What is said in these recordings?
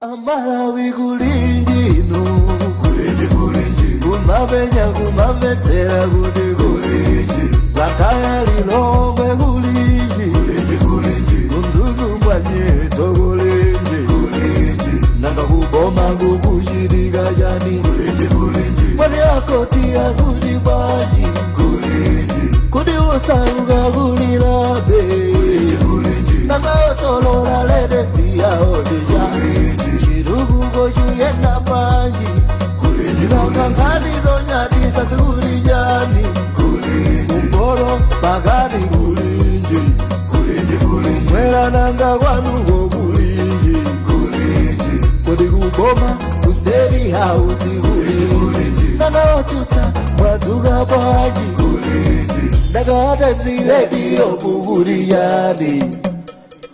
Amalawi kulinji inu, kulinji kulinji, kumapenya kumamvetsera kuti kulinji, Blantyre, Lilongwe kulinji, kulinji kulinji, kuMzuzu mbwanyetso kulinji, kulinji, nanga kuboma kukuchitika chani, kulinji kulinji, mwani akoti akuti bwanji, kulinji, kuti usauka kulilabe, kulinji kulinji, nanga osolola latest yawo ndija, chitukuko chiyenda panji, nanga nkhani zonyadisa zikuli chani, kumporo pakati kulinji, mwera nanga kwanuko kulinji, kodi kuboma ku State House kulinji, nanga otsutsa mwadzuka bwanji, ndakata mzilediyo mukuli yani,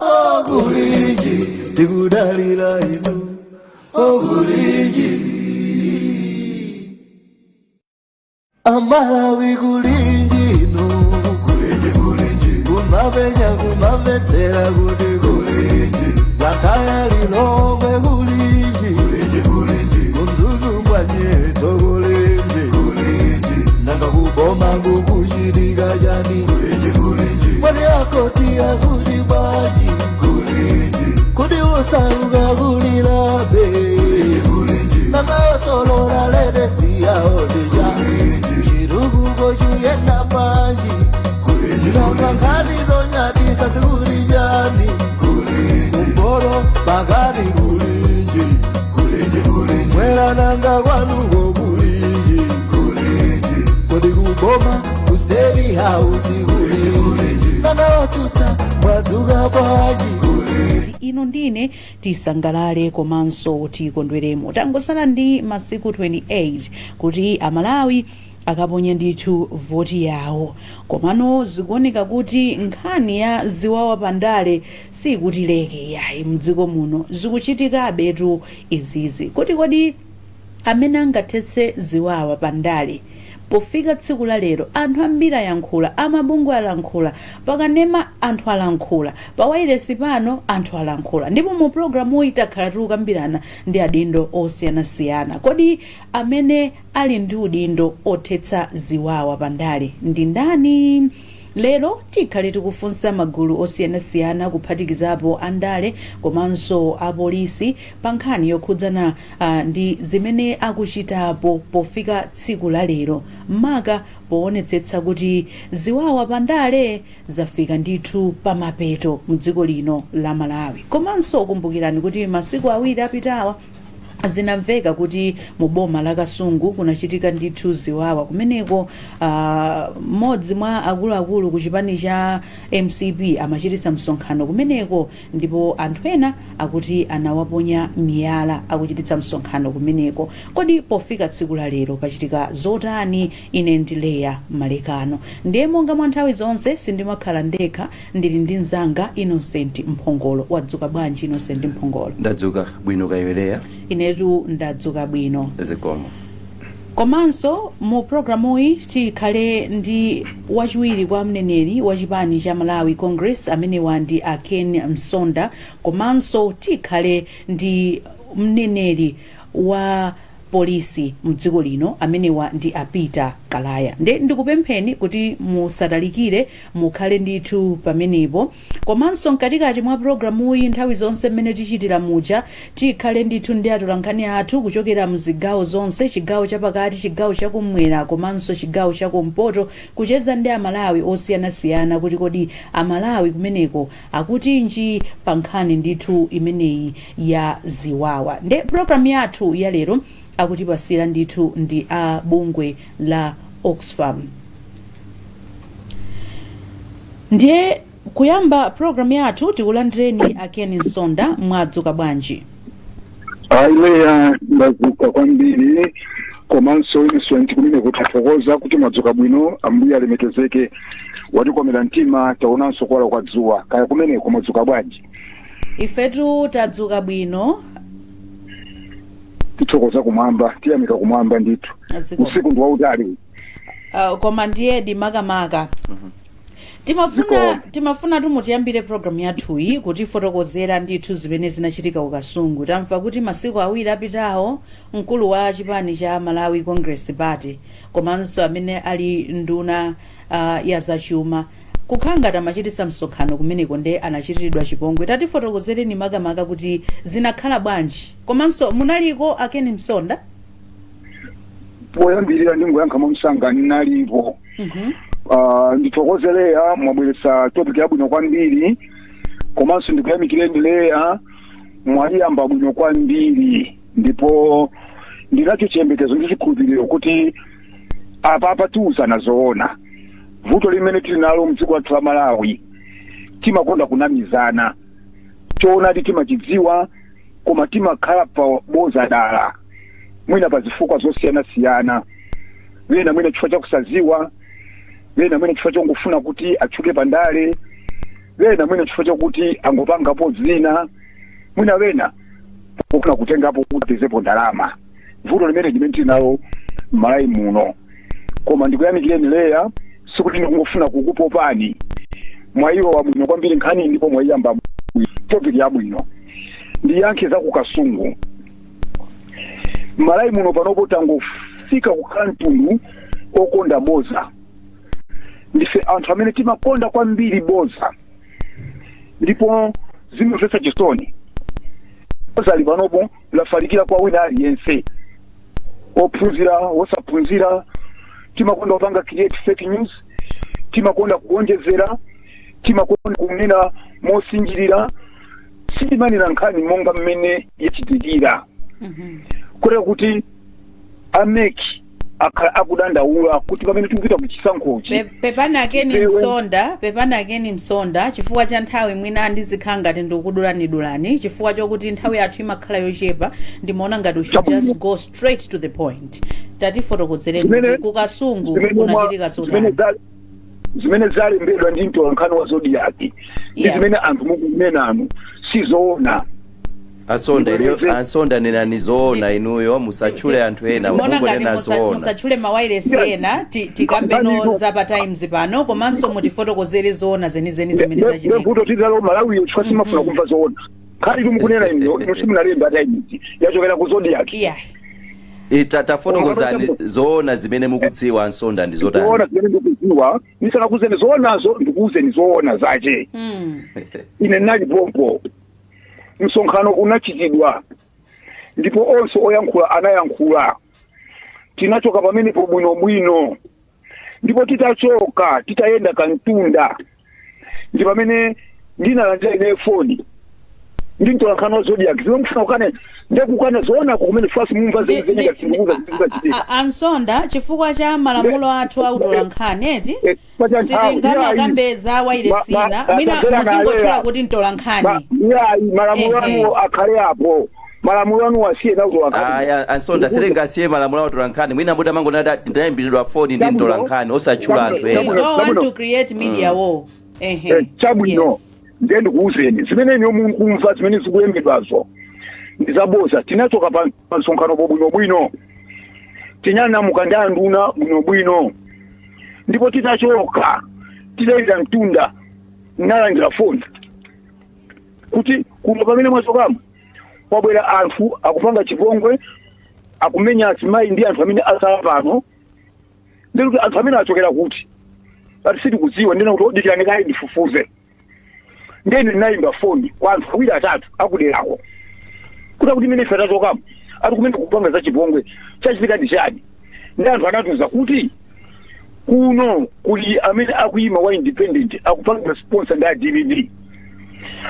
okulinji, tikudalira inu, okulinji. Amalawi kulinji inu, kulinji kulinji, kumapenya kumamvetsera kuti kulinji, Blantyre, Lilongwe kulinji, kulinji kulinji, kuMzuzu mbwanyetso kulinji, kulinji, nanga kuboma kukuchitika chani, kulinji kulinji, mwani akoti akuti bwanji, kulinji, kuti usauka kulilabe, kulinji, nanga osolola latest yawo ndija, chitukuko chiyenda panji, nanga nkhani zonyadisa zikuli chani, kumporo pakati kulinji, mwera nanga kwanuko kulinji, kodi kuboma ku State House kulinji, nanga otsutsa mwadzuka bwanji. Ino ndine tisangalale komanso tikondweremo. Tangosala ndi masiku 28 kuti Amalawi akaponye ndithu voti yawo, komano zikuoneka kuti nkhani ya ziwawa pandale sikutileke yayi. Mdziko muno zikuchitikabetu izizi. Kuti kodi amene angathetse ziwawa pandale pofika tsiku la lero? Anthu ambiri ayankhula, amabungwe alankhula, pakanema anthu alankhula, pawailesi pano anthu alankhula, ndipo mu pulogalamuyi takhala tikukambirana ndi adindo osiyanasiyana. Kodi amene ali ndi udindo othetsa ziwawa pandale ndi ndani? Lero tikhale tikufunsa magulu osiyanasiyana, kuphatikizapo andale komanso apolisi, pa nkhani yokhudzana ndi zimene akuchitapo pofika tsiku la lero, maka poonetsetsa kuti ziwawa pandale zafika ndithu pamapeto mdziko lino la Malawi. Komanso kumbukirani kuti masiku 2 apitawa zinamveka kuti mu boma la Kasungu kunachitika ndithu ziwawa kumeneko. Mmodzi mwa akuluakulu ku chipani cha MCP amachititsa msonkhano kumeneko, ndipo anthu ena akuti anawaponya miyala akuchititsa msonkhano kumeneko. Kodi pofika tsiku la lero pachitika zotani? Ine ndi Leya Malekano, ndiye monga mwa nthawi zonse sindimakhala ndekha, ndili ndi mzanga Innocent Mphongolo. Wadzuka bwanji, Innocent Mphongolo? Ndadzuka bwino, kaya iwe, Leya? Inetu ndadzuka bwino. Zikomo. Komanso mu programuyi tikhale ndi wachiwiri kwa mneneri wa chipani cha Malawi Congress, amenewa ndi a Ken Msonda, komanso tikhale ndi mneneri wa polisi mdziko lino, amenewa ndi a Peter Kalaya. Nde ndikupempheni kuti musatalikire, mukhale ndithu pamenepo. Komanso mkatikati mwa programuyi, nthawi zonse mmene tichitira muja, tikhale ndithu ndi atolankhani athu kuchokera mzigawo zonse, chigawo chapakati, chigawo chakumwera komanso chigawo chakumpoto, kucheza ndi Amalawi osiyanasiyana kuti kodi Amalawi kumeneko akutinji pa nkhani ndithu imeneyi ya ziwawa. Nde programu yathu ya lero akutipasira ndithu ndi a bungwe la Oxfam. Ndiye kuyamba programu yathu, tikulandireni a Ken Msonda. Mwadzuka bwanji? Ayi Leya, ndadzuka kwambiri, komanso Innocent kumene kuthokoza kuti mwadzuka bwino. Ambuye alemekezeke, watikomera mtima, taonanso kuwala kwa dzuwa. Kaya kumeneko mwadzuka bwanji? Ifetu tadzuka bwino. Tithokoza kumwamba, tiyamika kumwamba ndithu. Zikomo. Usiku ndi wautali. Koma ndiyedi makamaka. Timafuna Ziko. Timafuna tumutiyambire programu yathuyi kutifotokozera ndithu zimene zinachitika ku Kasungu. Tamva kuti masiku 2 apitawo mkulu wa chipani cha Malawi Congress Party komanso amene ali nduna ya zachuma kukhala ngati amachititsa msonkhano kumeneko, nde anachitiridwa chipongwe. Tatifotokozereni makamaka kuti zinakhala bwanji, komanso munaliko, a Ken Msonda? Poyambirira ndingoyankha mwamsanga, ndinalipo. Ndithokoze Leya, mwabweretsa topic yabwino kwambiri, komanso ndikuyamikireni Leya, mwayiyamba bwino kwambiri, ndipo ndinacho chiyembekezo ndi chikhulupiriro kuti apapa tiwuzana zoona. Vuto limene tili nalo mdziko lathu la Malawi, timakonda kunamizana. Choonadi timachidziwa, koma timakhala pa boza dala, mwina pa zifukwa zosiyanasiyana, wena mwina chifukwa chakusaziwa, wena mwina chifukwa chongofuna kuti atchuke pandale, wena mwina chifukwa chakuti angopangapo zina, mwina wena pofuna kutengapo kuti apezepo ndalama. Vuto limene limene tili nalo m'Malawi muno. Koma ndikuyamikireni Leya, sikuti ndikungofuna kukupopani, mwayiwa bwino kwambiri nkhani ndipo mwayiyamba bwino, topic yabwino. Ndiyankhe za kuKasungu. M'Malawi muno panopo tangofika kukhala mtundu okonda boza. Ndife anthu amene timakonda kwambiri boza, ndipo zimamvetsa chisoni. Boza li panopo lafalikira kwa wina aliyense, ophunzira, wosaphunzira. Timakonda kupanga create fake news, timakonda kuonjezera, timakonda kunena mosinjirira, sitimanena nkhani monga mmene yachitikira. Kotero kuti a MEC akhala akudandaula kuti pamene tikupita ku chisankhochi Pepani a Ken Msonda, pepani a Ken Msonda, chifukwa cha nthawi mwina ndizikhala ngati ndikudulanidulani, chifukwa chokuti nthawi yathu imakhala yochepa. Ndimaona ngati we should just go straight to the point. Tatifotokozereni kuti kuKasungu kunachitika zimene zotani? Zimene zalembedwa ndi mtolankhani wa Zodiak ndi zimene anthu mukunenanu sizoona. A Msonda inuyo. Ndibwereze. A Msonda, nenani zoona inuyo, musatchule anthu ena. Timaona ngati Mungonena zoona. Musatchule mawairesi ena, tikambeno za pa Times pano, komanso mutifotokozere zoona zenizeni zimene zachitika. Vuto titalo Malawiyo chifukwa simafuna kumva zoona. Nkhani tumukunena inuyo, inu simunalemba Times, yachokera ku Zodiak. Tafotokozani zoona zimene mukudziwa, a Msonda, ndi Zoona zotani? zimene ndikudziwa, ndisanakuzeni zoonazo, ndikuuzeni zoona zache. Ine ndinali pompo, msonkhano unachitidwa ndipo onse oyankhula anayankhula. Tinachoka pamenepo bwinobwino, ndipo titachoka, titayenda kantunda, ndi pamene ndinalandira ine foni ndi mtolankhani wa Zodiak. Zimene mufuna kukana, ndekukana zoonako kumene fasi mumva zenizeni ngati sindikuuza zikuzachitika. A Msonda, chifukwa cha malamulo athu autolankhani eti, Chifukwa cha nthawi, sitingamakambeza wailesina. Mwina tamvera muzingotchula kaleya. kuti mtolankhani. Iyayi, malamulo anuwo akhale apo, malamulo anuwo asiye na utolankhani. Aya, a Msonda, sitingasiye malamulo autolankhani. Mwina muti amangonena ndinayimbiridwa foni ndi mtolankhani, osatchula anthu We ena. don't want Chabwino. to create media war. Ehe. Chabwino. Ndiye ndikuuzeni zimene inu mukumva, zimene zikulembedwazo ndi zaboza. Tinachoka pa msonkhano bwinobwino, tinanyamuka ndi anduna bwinobwino, ndipo titachoka, titayenda mtunda, nalandira foni kuti kuno pamene mwachokamo kwabwera anthu akupanga chipongwe, akumenya azimayi ndi anthu amene asala pano. Ndikuti anthu amene achokera kuti? Ati sitikudziwa. Ndina kuti odikirani kaye ndifufuze. Ndeni ndinayimba foni kwa anthu awiri atatu akuderako kuti akuti imene ife tachokamo ati kumene kupanga za chipongwe, chachitika ndi chani? Ndi anthu anatiuza kuti kuno kuli amene akuyima wa independent, akupanga sponsor ndi a DPP.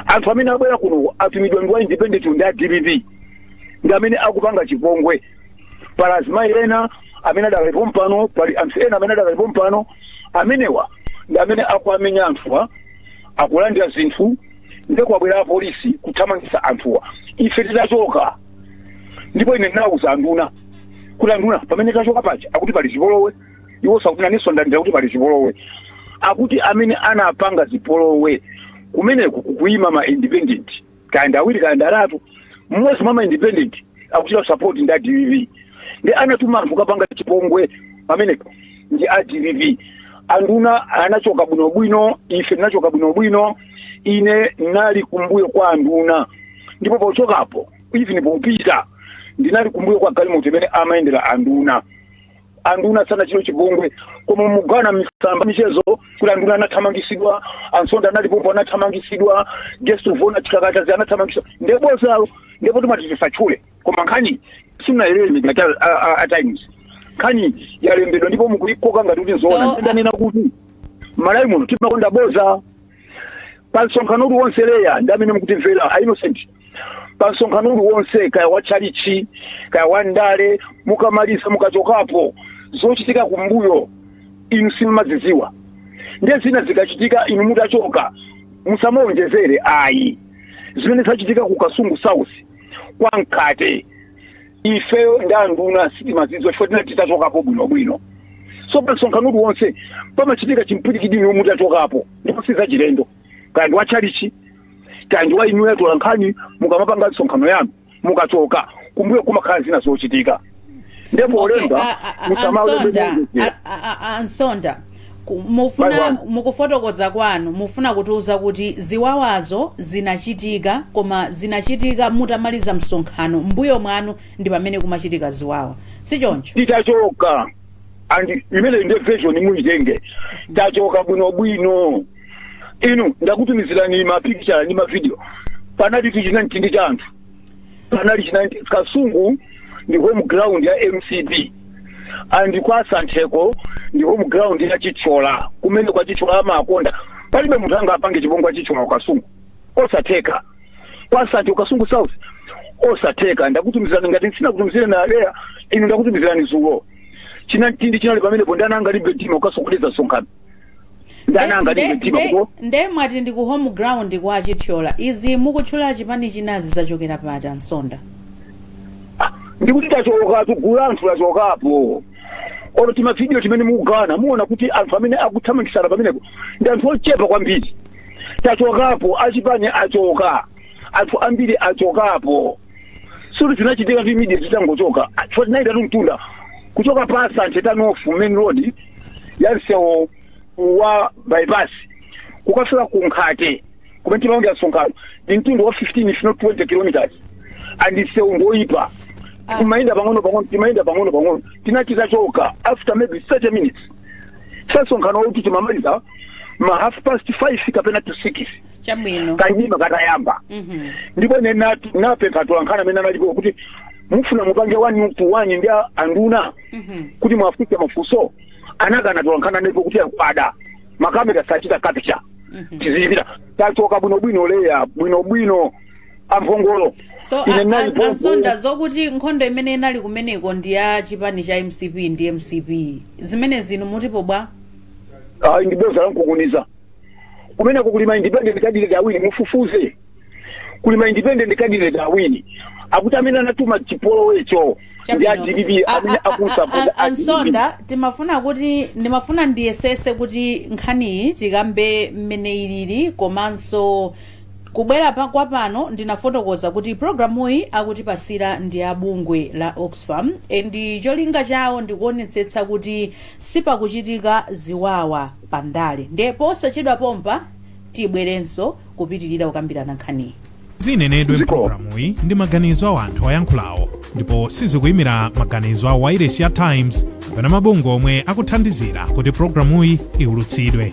Anthu amene abwera kuno atumidwa ndi wa independent ndi a DPP, ndi amene akupanga chipongwe. Pali azimayi ena amene adakalipo mpano, pali anthu ena amene adakalipo mpano, amenewa ndi amene akuamenya anthuwa, akulandira zinthu, ndi kwabwera apolisi kuthamangitsa anthuwa ife titachoka. Ndipo ine ndinawuza anduna kuti anduna, pamene tachoka paja akuti pali zipolowe. Iwo sakuti nanenso ndalandira kuti pali zipolowe, akuti amene anapanga zipolowe kumeneku kukuyima ma independent, kaya awiri kaya atatu. Mmodzi mwa ma independent akuchita support ndi a DPP, ndi anatuma anthu kapanga chipongwe pamenepo ndi a DPP. Anduna anachoka bwinobwino, ife tinachoka bwinobwino. Ine nali kumbuyo kwa anduna, ndipo pochokapo, even popita, ndinali kumbuyo kwa galimoto imene amayendera anduna. Anduna sana chilo chipongwe, koma mugana misamba michezo kuti anduna anathamangisidwa, ansonda analipopo anathamangisidwa, guest of honor Chikakatazi anathamangisidwa. Ndebosalo ndipo timati tisatchule, koma nkhani simunayerewe at times nkhani yalembedwa ndipo mukuikoka ngati kuti nzoona. Ndanena kuti Malawi muno timakonda boza. Pa msonkhano uliwonse, leya ndi amene mukutimvera a Innocent, pa msonkhano uliwonse, kaya wa chalichi kaya wa ndale, mukamaliza mukachokapo, zochitika kumbuyo inu simumaziziwa. Ndiye zina zikachitika inu mutachoka, musamaonjezere ayi. Zimene zachitika ku Kasungu South kwa Mkhate, ifeyo ndi anduna sitimazidziwa chifukwa tinati titachokapo bwinobwino. So pa msonkhano uliwonse pamachitika chimpwirikiti inu mutachokapo, ndipo sizachilendo. Kaya ndi wa chalichi kaya ndi wa inu yatola nkhani, mukamapanga msonkhano yanu mukachoka, kumbuyo kumakhala zina zochitika. Ndipo olemba Ansonda, Ansonda, mufuna mukufotokoza kwanu mufuna kutiuza kuti ziwawazo zinachitika, koma zinachitika mutamaliza msonkhano, mbuyo mwanu ndi pamene kumachitika ziwawa, si choncho? Titachoka, and imene ndiye version muyitenge. Tachoka bwinobwino. Inu ndakutumizirani mapicture ndi mavideo. Panali tichinamtindi cha anthu, panali chinanti. Kasungu ndi home ground ya MCP, and kwa Santheko ndi home ground ya Chithyola. Kumene kwa Chithyola amakonda, palibe munthu angapange chipongwe cha Chithyola ku Kasungu, osatheka. Kwa Santhe, Kasungu South, osatheka. Ndakutumizirani, ngati sinakutumizire na leya inu, ndakutumizirani zulo. Chinamtindi chinali pamenepo. Ndani angalimbe mtima ukasokoneza msonkhano? Ndani angalimbe mtima kuto Nde mwati ndi ku home ground kwa Chithyola. Izi mukutchula chipani chinazi zachokera pati, Ansonda? Ndikuti tachoka, tugula anthu lachokapo. Olo timavidiyo timene mukugana muona kuti anthu amene akuthamangisana pamenepo ndi anthu ochepa kwambiri. Tachokapo, achipani achoka, anthu ambiri achokapo. Suti zinachitika ndi media zitangochoka, chifukwa tinayenda mtunda kuchoka pa Santhe turn off main road ya msewu wa bypass kukafika ku Nkhate kumene timaonga msonkhano ndi mtundu wa 15 if not 20 kilometers, and msewu ngoyipa. Timayenda pang'ono pang'ono, timayenda pang'ono pang'ono. Tinati tachoka after maybe 30 minutes sasonkhano kuti timamaliza ma 5:30 kapena to 6, kanyima katayamba. Ndipo ine napempha atolankhani amene analipo kuti mufuna mupange one to one ndi anduna kuti mwafike mafunso. Anakana atolankhani analipo kuti akwada makamera sachita capture. Tiziyipita. Tachoka bwinobwino, leya, bwinobwino, amphongolo. So Ine nali Ansonda, zokuti nkhondo imene inali kumeneko ndi ya chipani cha MCP ndi MCP, zimene zinu mutipo bwa? Ayi, ndiboza lankukuniza. Kumeneko kuli ma independent candidate awiri, mufufuze. Kuli ma independent candidate awiri, akuti amene anatuma chipolowecho ndi a DPP, amene akusapota a DPP. Ansonda, timafuna kuti ndimafuna ndiyesese kuti nkhaniyi tikambe mmene ilili, komanso kubwera pa kwa pano ndinafotokoza kuti programuyi akutipasira ndi abungwe la Oxfam, ndi cholinga chawo ndikuonetsetsa kuti sipakuchitika ziwawa pandale. Ndiye posachedwa pompa tibwerenso kupitirira kukambirana nkhaniyi. Zinenedwe Ziko. mpulogalamuyi ndi maganizo a anthu oyankhulawo ndipo sizikuyimira maganizo a wailesi ya Times kapena mabungwe omwe akuthandizira kuti pulogalamuyi iwulutsidwe.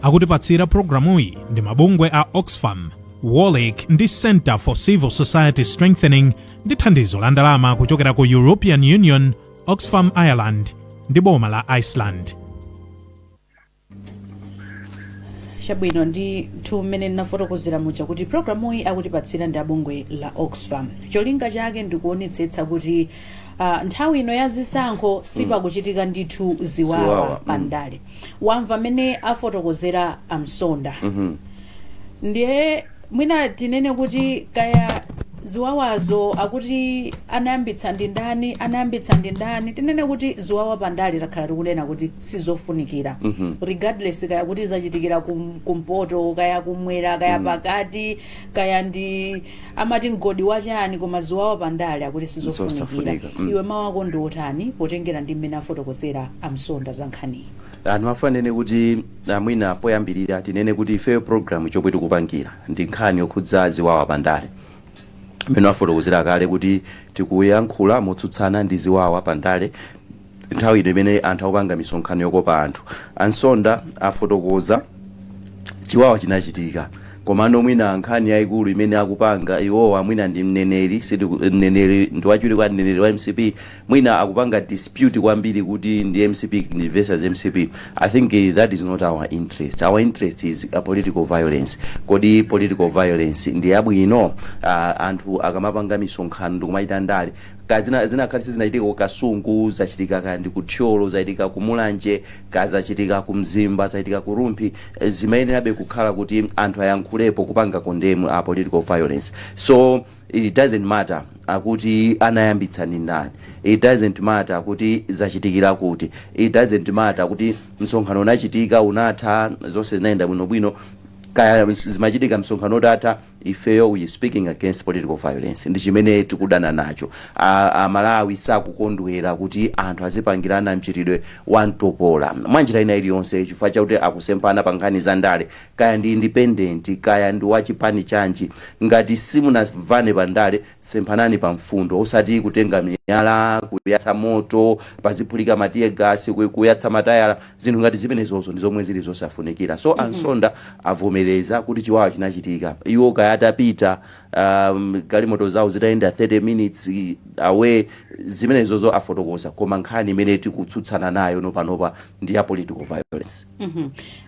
Akutipatsira pulogalamuyi ndi mabungwe a Oxfam, WOLREC ndi Center for Civil Society Strengthening, ndi thandizo la ndalama kuchokera ku European Union, Oxfam Ireland ndi boma la Iceland. Chabwino, ndithu mmene ndinafotokozera muja kuti programuyi akutipatsira ndi abungwe la Oxfam, cholinga chake ndikuonetsetsa kuti nthawi ino ya zisankho sipakuchitika ndithu ziwawa Ziwawa, pandale. Wamva mmene afotokozera Amsonda. Ndiye mwina tinene kuti kaya ziwawazo akuti anayambitsa ndi ndani, anayambitsa ndi ndani, tinene kuti ziwawa pandale takhala tikunena kuti sizofunikira, regardless kaya kuti zachitikira kumpoto kaya kumwera kaya pakati kaya ndi amati mgodi wachani, koma ziwawa pandale akuti sizofunikira. Zosafunika. Iwe mawu ako ndi otani potengera ndi mmene afotokozera Amsonda za nkhaniyi? Ndimafuna nene kuti mwina poyambirira tinene kuti ifeyo program chomwe tikupangira ndi nkhani yokhudza ziwawa pandale, mmene wafotokozera kale kuti tikuyankhula motsutsana ndi ziwawa pandale nthawi ino imene anthu akupanga misonkhano yokopa anthu. Ansonda afotokoza chiwawa chinachitika, komano mwina nkhani yayikulu imene akupanga iwowa, mwina ndi mneneri, mneneri ndi wachiwiri kwa mneneri wa MCP, mwina akupanga dispute kwambiri kuti ndi MCP, ndi versus MCP. I think that is not our interest. Our interest is a political violence. Kodi political violence ndi yabwino? Anthu akamapanga misonkhano ndikumachita ndale, kazina zinakhale zinachitika ku Kasungu, zachitika kaya ndi ku Thyolo, zachitika ku Mulanje, kazachitika ku Mzimba, zachitika ku Rumphi, zimayenerabe kukhala kuti anthu ayankhulepo kupanga condemn a political violence. So it doesn't matter akuti anayambitsa ndi ndani, it doesn't matter kuti zachitikira kuti, it doesn't matter kuti msonkhano unachitika, unatha, zonse zinayenda bwinobwino, kaya zimachitika msonkhano utatha. Ifeyo we speaking against political violence, ndi chimene tikudana nacho. Amalawi sakukondwera kuti anthu azipangirana mchitidwe wa mtopola mwanjira ina iliyonse chifukwa chakuti akusemphana pa nkhani za ndale, kaya ndi independent, kaya ndi wachipani chanji. Ngati simunavane pa ndale, semphanani pa mfundo, osati kutenga miyala, kuyatsa moto, paziphulika ma tear gas, kuyatsa matayala. Zinthu ngati zimenezozo ndi zomwe zili zosafunikira. So Ansonda avomereza kuti chiwawa chinachitika. Iwo kaya atapita, galimoto zawo zitayenda 30 minutes away, zimenezozo afotokoza, koma nkhani imene tikutsutsana nayo nopanopa ndi ya political violence.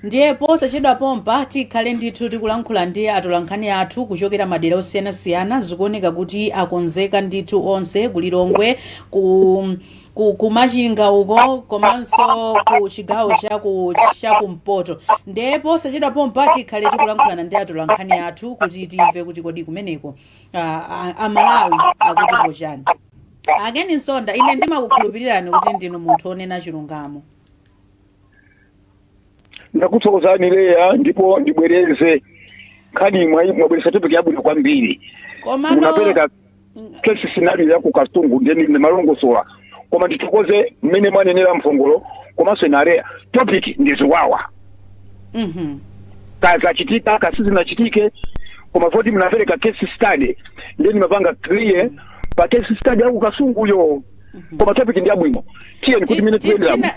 Ndiye posachedwa pompa tikhale ndithu tikulankhula ndi atolankhani athu kuchokera madera osiyanasiyana. Zikuoneka kuti akonzeka ndithu onse, kulilongwe, ku Machinga uko, komanso ku chigawo chakumpoto. Ndiye posachedwa pompa tikhale tikulankhulana ndi atolankhani athu kuti timve kuti kodi kumeneko Amalawi akutipo chani. Akeni Nsonda, ine ndimakukhulupirirani kuti ndinu munthu onena chilungamo. Ndakuthokozani Leya, ndipo ndibwereze nkhani, mwabweresa topic yabwino kwambiri. Komano Munapereka case scenario ya ku Kasungu, ndeni ndimalongosola, koma ndithokoze mmene mwanenera mphongolo komanso inareya, topic ndi ziwawa, kazachitika kasizinachitike, koma poti munapereka case study, ndeni mapanga clear pa case study yaku Kasunguyo, koma topic ndi yabwino. Tiyeni kuti mene tiyendera.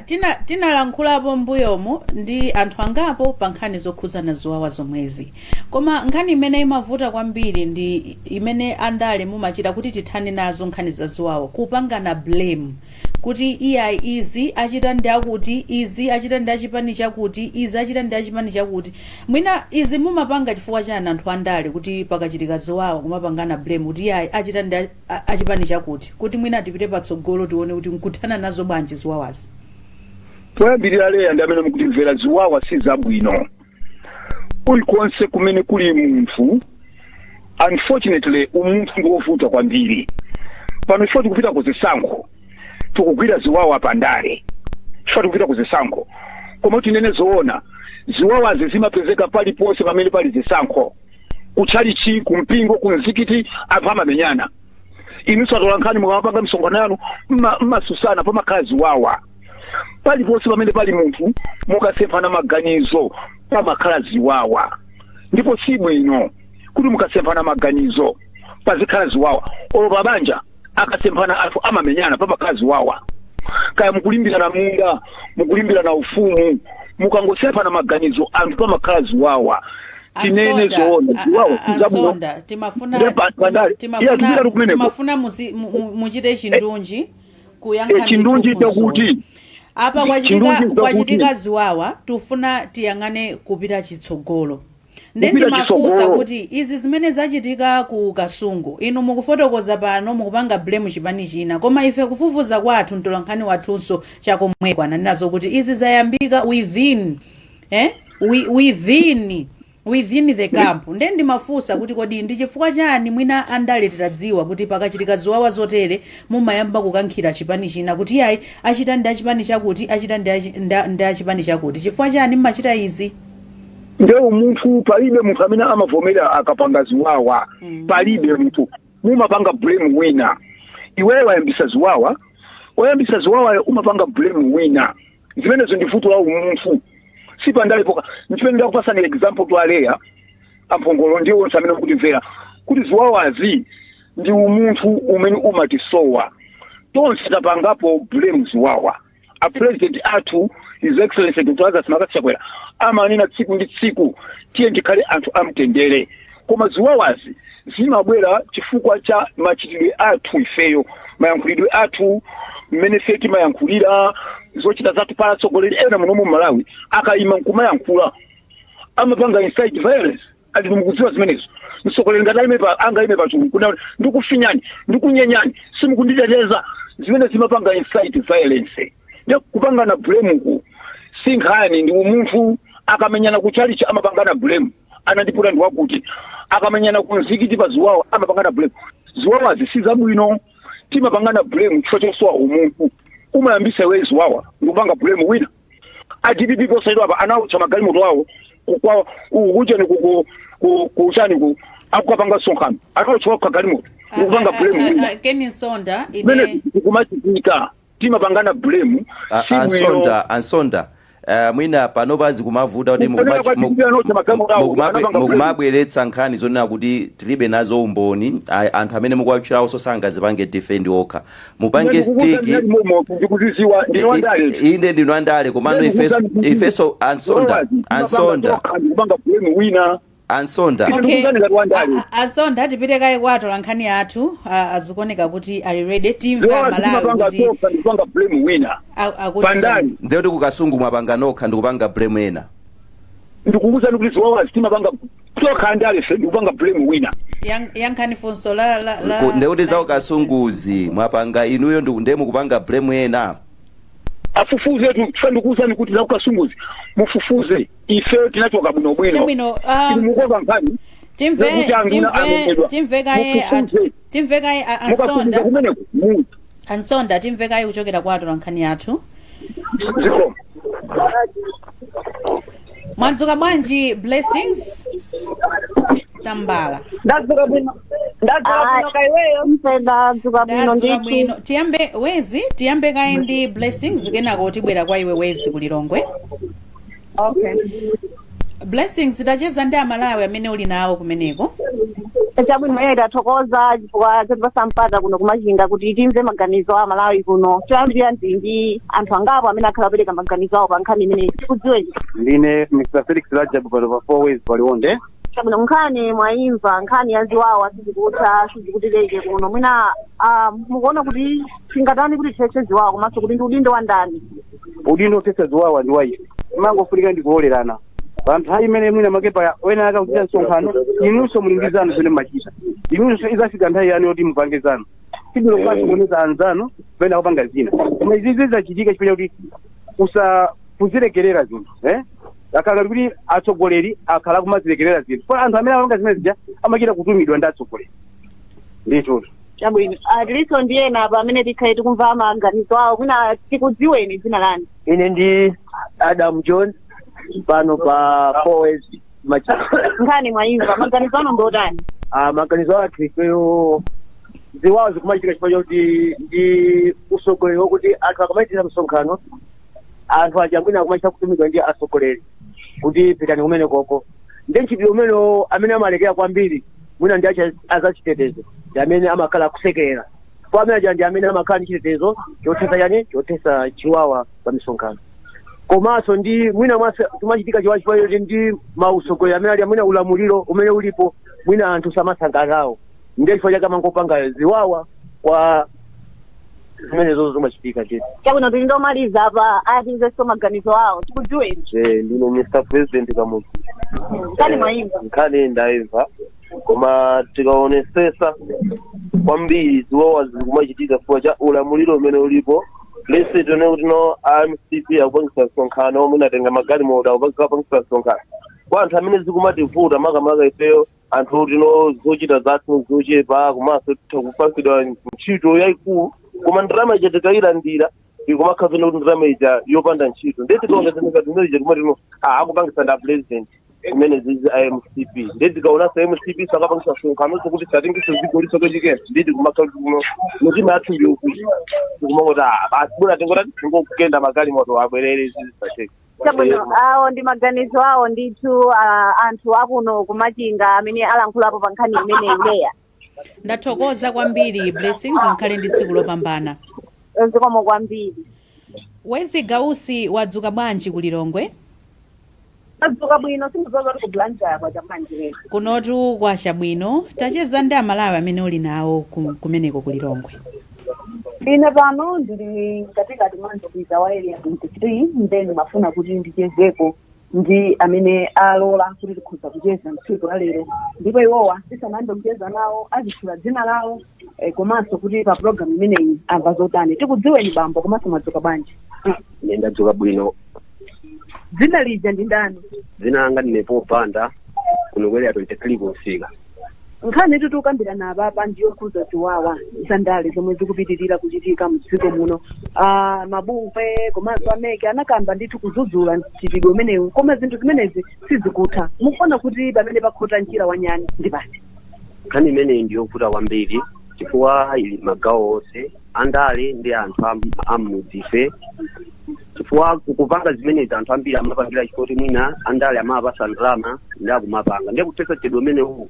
Tinalankhulapo mbuyomu ndi anthu angapo pa nkhani zokhudzana ziwawa zomwezi, koma nkhani imene imavuta kwambiri ndi imene andale mumachita kuti tithane nazo nkhani za ziwawa, kupangana blame kuti iyayi, izi achita ndi akuti, izi achita ndi achipani chakuti, izi achita ndi achipani chakuti. Mwina izi mumapanga chifukwa chani, anthu andale, kuti pakachitika ziwawa kumapangana blame kuti iyayi, achita ndi achipani chakuti, kuti mwina tipite patsogolo tione kuti nkuthana nazo bwanji ziwawazi? Poyambirira Leya ndi amene mukutimvera, ziwawa si zabwino kulikonse kumene kuli munthu. Unfortunately, umunthu ndi wovuta kwambiri. Pano chifukwa tikupita ku zisankho, tikugwira ziwawa pandale chifukwa tikupita ku zisankho, koma tinene zoona, ziwawazi zimapezeka paliponse pamene pali zisankho. Kutchalichi, kumpingo, kumzikiti, anthu amamenyana. Inunso atolankhani, mukamapanga misonkhano yanu mmasusana, pamakhala ziwawa. Paliponse pamene pali munthu, mukasemphana maganizo pamakhala ziwawa, ndipo si bwino kuti mukasemphana maganizo pazikhala ziwawa. Olo pabanja akasemphana anthu amamenyana, pamakhala ziwawa. Kaya mukulimbirana munda, mukulimbirana ufumu, mukangosemphana maganizo anthu pamakhala ziwawa. Tinene Ansonda, zoona, ziwawa si zabwino. Ansonda, timafuna Ndiye pandale. Timafuna Iya, tipita kumeneko. timafuna muchite chindunji kuyankha Chindunji ndithu funso. chakuti Apa kwachitika chindunji chakuti kwachitika ziwawa, tifuna tiyang'ane kupita chitsogolo. Nde Kupita ndimafunsa chitsogolo. kuti izi zimene zachitika ku Kasungu, inu mukufotokoza pano mukupanga blame chipani china, koma ife kufufuza kwathu, mtolankhani wathunso chakomweko ananenazo kuti izi zayambika within within the camp. Nde ndimafunsa kuti kodi ndi chifukwa chani mwina andale, titadziwa kuti pakachitika ziwawa zotere, mumayamba kukankhira chipani china kuti yayi, achita ndi achipani chakuti, achita ndi achipani chakuti? Chifukwa chani mmachita izi? Nde umunthu, palibe munthu amene amavomera akapanga ziwawa. Palibe munthu, mumapanga blame wina. Iweyo wayambisa ziwawa, wayambisa ziwawayo umapanga blame wina. Zimenezo ndi vuto la umunthu, sipandale poka. Nchimene ndakupasani example to aleya amphongolo ndi onse amene akutimvera kuti ziwawazi ndi umunthu umene umatisowa tonse. Tapangapo blame ziwawa. A president athu, His Excellency Dr Lazarus McCarthy Chakwera, amanena tsiku ndi tsiku, tiye ndikhale anthu amtendere. Koma ziwawazi zimabwera chifukwa cha machitidwe athu ifeyo, mayankhulidwe athu, mmene ife timayankhulira, zochita zathu. Pala atsogoleri ena munomu Malawi akayima nkumayankhula amapanga incite violence. Ati mukudziwa zimenezo? Mtsogoleri ngati alime pa angaime pachulu kuna ndikufinyani, ndikunyenyani, simukunditeteza, zimene zimapanga incite violence. Ndi kupangana blame ku si nkhani, ndi umunthu. Akamenyana kuchalichi amapangana blame, anandiputa ndi wakuti. Akamenyana ku mzikiti pa ziwawa amapangana blame. Ziwawazi si zabwino. Timapangana blame chifukwa chosowa umunthu. Umayambisa iwe ziwawa ndikupanga blame wina. A DPP posachedwa apa anawutcha magalimoto awo kwa kuchani, kuchani, ku akukapanga msonkhano, anawutcha kwa galimoto ndikupanga blame wina. Ken Nsonda, Zimene ine zikumachitika, timapangana blame. Si bwino. Ansonda, Ansonda, mwina panopa zikumavuta kuti Kufanana kwa DPP anotcha magalimoto awo, anapanga blame. Mukumabweretsa nkhani zonena kuti tilibe nazo umboni. Anthu amene mukuwatchulawo sangazipange defend okha. Mupange stick Ndikuziziwa, ndine wandale. Inde, ndinu andale, komano ifeso, Ansonda, Ansonda, ndikupanga blame wina. Ansonda. Ine ndikuuzani ngati wandale. Ansonda, tipite kaye kwatola nkhani yathu. Azikuoneka kuti ali ready. Timve Ziwawa Malawi timapanga kuti tokha, ndikupanga blame wina. Akuti Pandani. Ndekuti kukasungu mwapanga nokha ndikupanga blame ena? Ndikukuuzani kuti ziwawazi timapanga tokha andale fe, ndikupanga blame wina. Yankhani funso la Ndekuti za ukasunguzi mwapanga inuyo, ndiye mukupanga blame ena? Afufuze tu. Chifukwa ndikuuzani kuti zakukasunguzi mufufuze, ife tinachoka bwinobwino. Chabwino, Inu mukoka nkhani timve Zakuti anthu amenyedwa. Timve kaye Mufufuze. Timve kaye Mukafufuza Ansonda. kumeneko mu Ansonda, timve kaye kuchokera kwatola nkhani yathu. Ziko. Mwadzuka bwanji, Blessings Tambala? Ndadzuka bwino, ndadzuka bwino kaiweyo. Ndadzuka bwino. Ndadzuka Ndithu. bwino. Tiyambe wezi, tiyambe kaye ndi Blessings, kenako tibwera kwa iwe Wezi kulilongwe. Okay. Blessings, tacheza ndi Amalawi amene uli nawo kumeneko. Chabwino, iye tathokoza chifukwa chotipasa mpata kuno kumachinga kuti timve maganizo a Malawi kuno. Choyambirira ndi anthu angapo amene akhala apereka maganizo awo pa nkhani imeneyi. Tikudziweni? Ndine Mr Felix Rajab, pano pa Four Ways paliwonde. Chabwino, nkhani mwayimva, nkhani ya ziwawa sizikutha, sizikutileke kuno. Mwina mukuona kuti tingatani kuti tithetse ziwawa, komanso kuti ndi udindo wa ndani? Udindo othetsa ziwawa ndi wa ife. Mangofunika ndi kulolerana pa nthawi imene mwina makepa wena akakuchita msonkhano, inunso muli ndi zanu zimene mmachita. Inunso izafika nthawi yanu yoti mupange zanu. Sibwino kumasokoneza anzanu pamene akupanga zina. Koma izi zizachitika chifukwa chakuti kusa kuzilekerera zinthu, eh? Akhala kuti atsogoleri akhala kumazilekerera zinthu, pa anthu amene amapanga zimene zija amachita kutumidwa ndi atsogoleri ndithu. Chabwino, tilinso ndi ena apa amene tikhale tikumva maganizo awo. Mwina tikudziweni, dzina lanu? Ine ndi Adam John, pano pa Four Ways Machinga. Nkhani mwayimva, maganizo anu ndotani? Maganizo athu ifeyo, ziwawa zikumachitika chifukwa chakuti ndi usogoleri wokuti anthu akamachitira msonkhano, anthu aja mwina akumachita kutumidwa ndi atsogoleri kuti pitani kumene koko. Ndi mchitidwe umenewo amene amalekera kwambiri mwina ndi azachitetezo, ndi amene amakhala akusekerera kwa amene aja, ndi amene amakhala ndi chitetezo chothetsa chani, chothetsa chiwawa pa misonkhano. Komanso ndi mwina mwase timachitika chiwawa chifukwa choti ndi mausogoleri amene ali, mwina ulamuliro umene ulipo, mwina anthu samasangalalawo, ndiye chifukwa chake amangopanga ziwawa kwa zimenezo zimachitika ndithu. Chabwino, tili ndomaliza apa, atimvenso maganizo awo. Tikudziweni? Ndine Mr President Kamuzu. Nkhani mwayimva? Nkhani ndayimva, koma tikaonesesa kwambiri ziwawa zikumachitika chifukwa cha ulamuliro umene ulipo. Lese tione kuti no MCP akupangisa msonkhano, mwina atenga magalimoto akupangisa msonkhano kwa anthu amene zikumativuta, makamaka ifeyo anthu tino zochita zathu zochepa, komanso titha kupasidwa ntchito yayikulu, koma ndalama ija tikayilandira ikumakhala kuti ndalama ija yopanda ntchito. Ndiye tikaongezeneka zimene ija timati no akupangisa nda president. Zimene zizi MCP ndi tikaonanso MCP sakapangisa msonkhano kuti satingiso zigoliso kechikena, nditi kumakhala kuno mitima yathu ndiyokwiya, tikumangoti basi buna tingoti tingogenda magalimoto abwerere zizisacheka. Chabwino, awo ndi maganizo awo ndithu, anthu akuno kumachinga amene alankhulapo pa nkhani imeneyi, Leya. Ndathokoza kwambiri, Blessings, mkhale ndi tsiku lopambana. Zikomo kwambiri. Wezi Gausi, wadzuka bwanji kulilongwe? Adzuka bwino, sindikudziwa kuti ku Blantyre kwacha bwanji lero. Kunotu kwacha bwino. Tacheza ndi Amalawi amene uli nawo kumeneko kulilongwe. Ine pano ndili katikati mwa msika wa Area 23, nde ndimafuna kuti ndichezeko ndi amene alola kuti tikhoza kucheza mtsiku la lero, ndipo iwowa tisanayambe kucheza nawo azitchula dzina lawo, komanso kuti pa program imeneyi amva zotani. Tikudziweni bambo, komanso mwadzuka bwanji? Ine ndadzuka bwino. Dzina lija ndi ndani? Dzina langa ndine Popanda, kuno ku Area 23 kumsika. Nkhani tikukambirana apapa ndiyokhuza ziwawa za ndale zomwe zikupitirira kuchitika mdziko muno. Mabungwe komanso a MEC anakamba ndithu kudzudzula mchitidwe umenewu, koma zinthu zimenezi sizikutha. Mukuona kuti pamene pakhota mchira wa nyani ndi pati? Nkhani imeneyi ndiyovuta kwambiri chifukwa ili magawo onse, andale ndi anthu ammudzife, chifukwa kupanga zimenezi anthu ambiri amapangira chifukwa kuti mwina andale amawapasa ndalama ndi akumapanga. Ndiye kuthetsa mchitidwe umenewu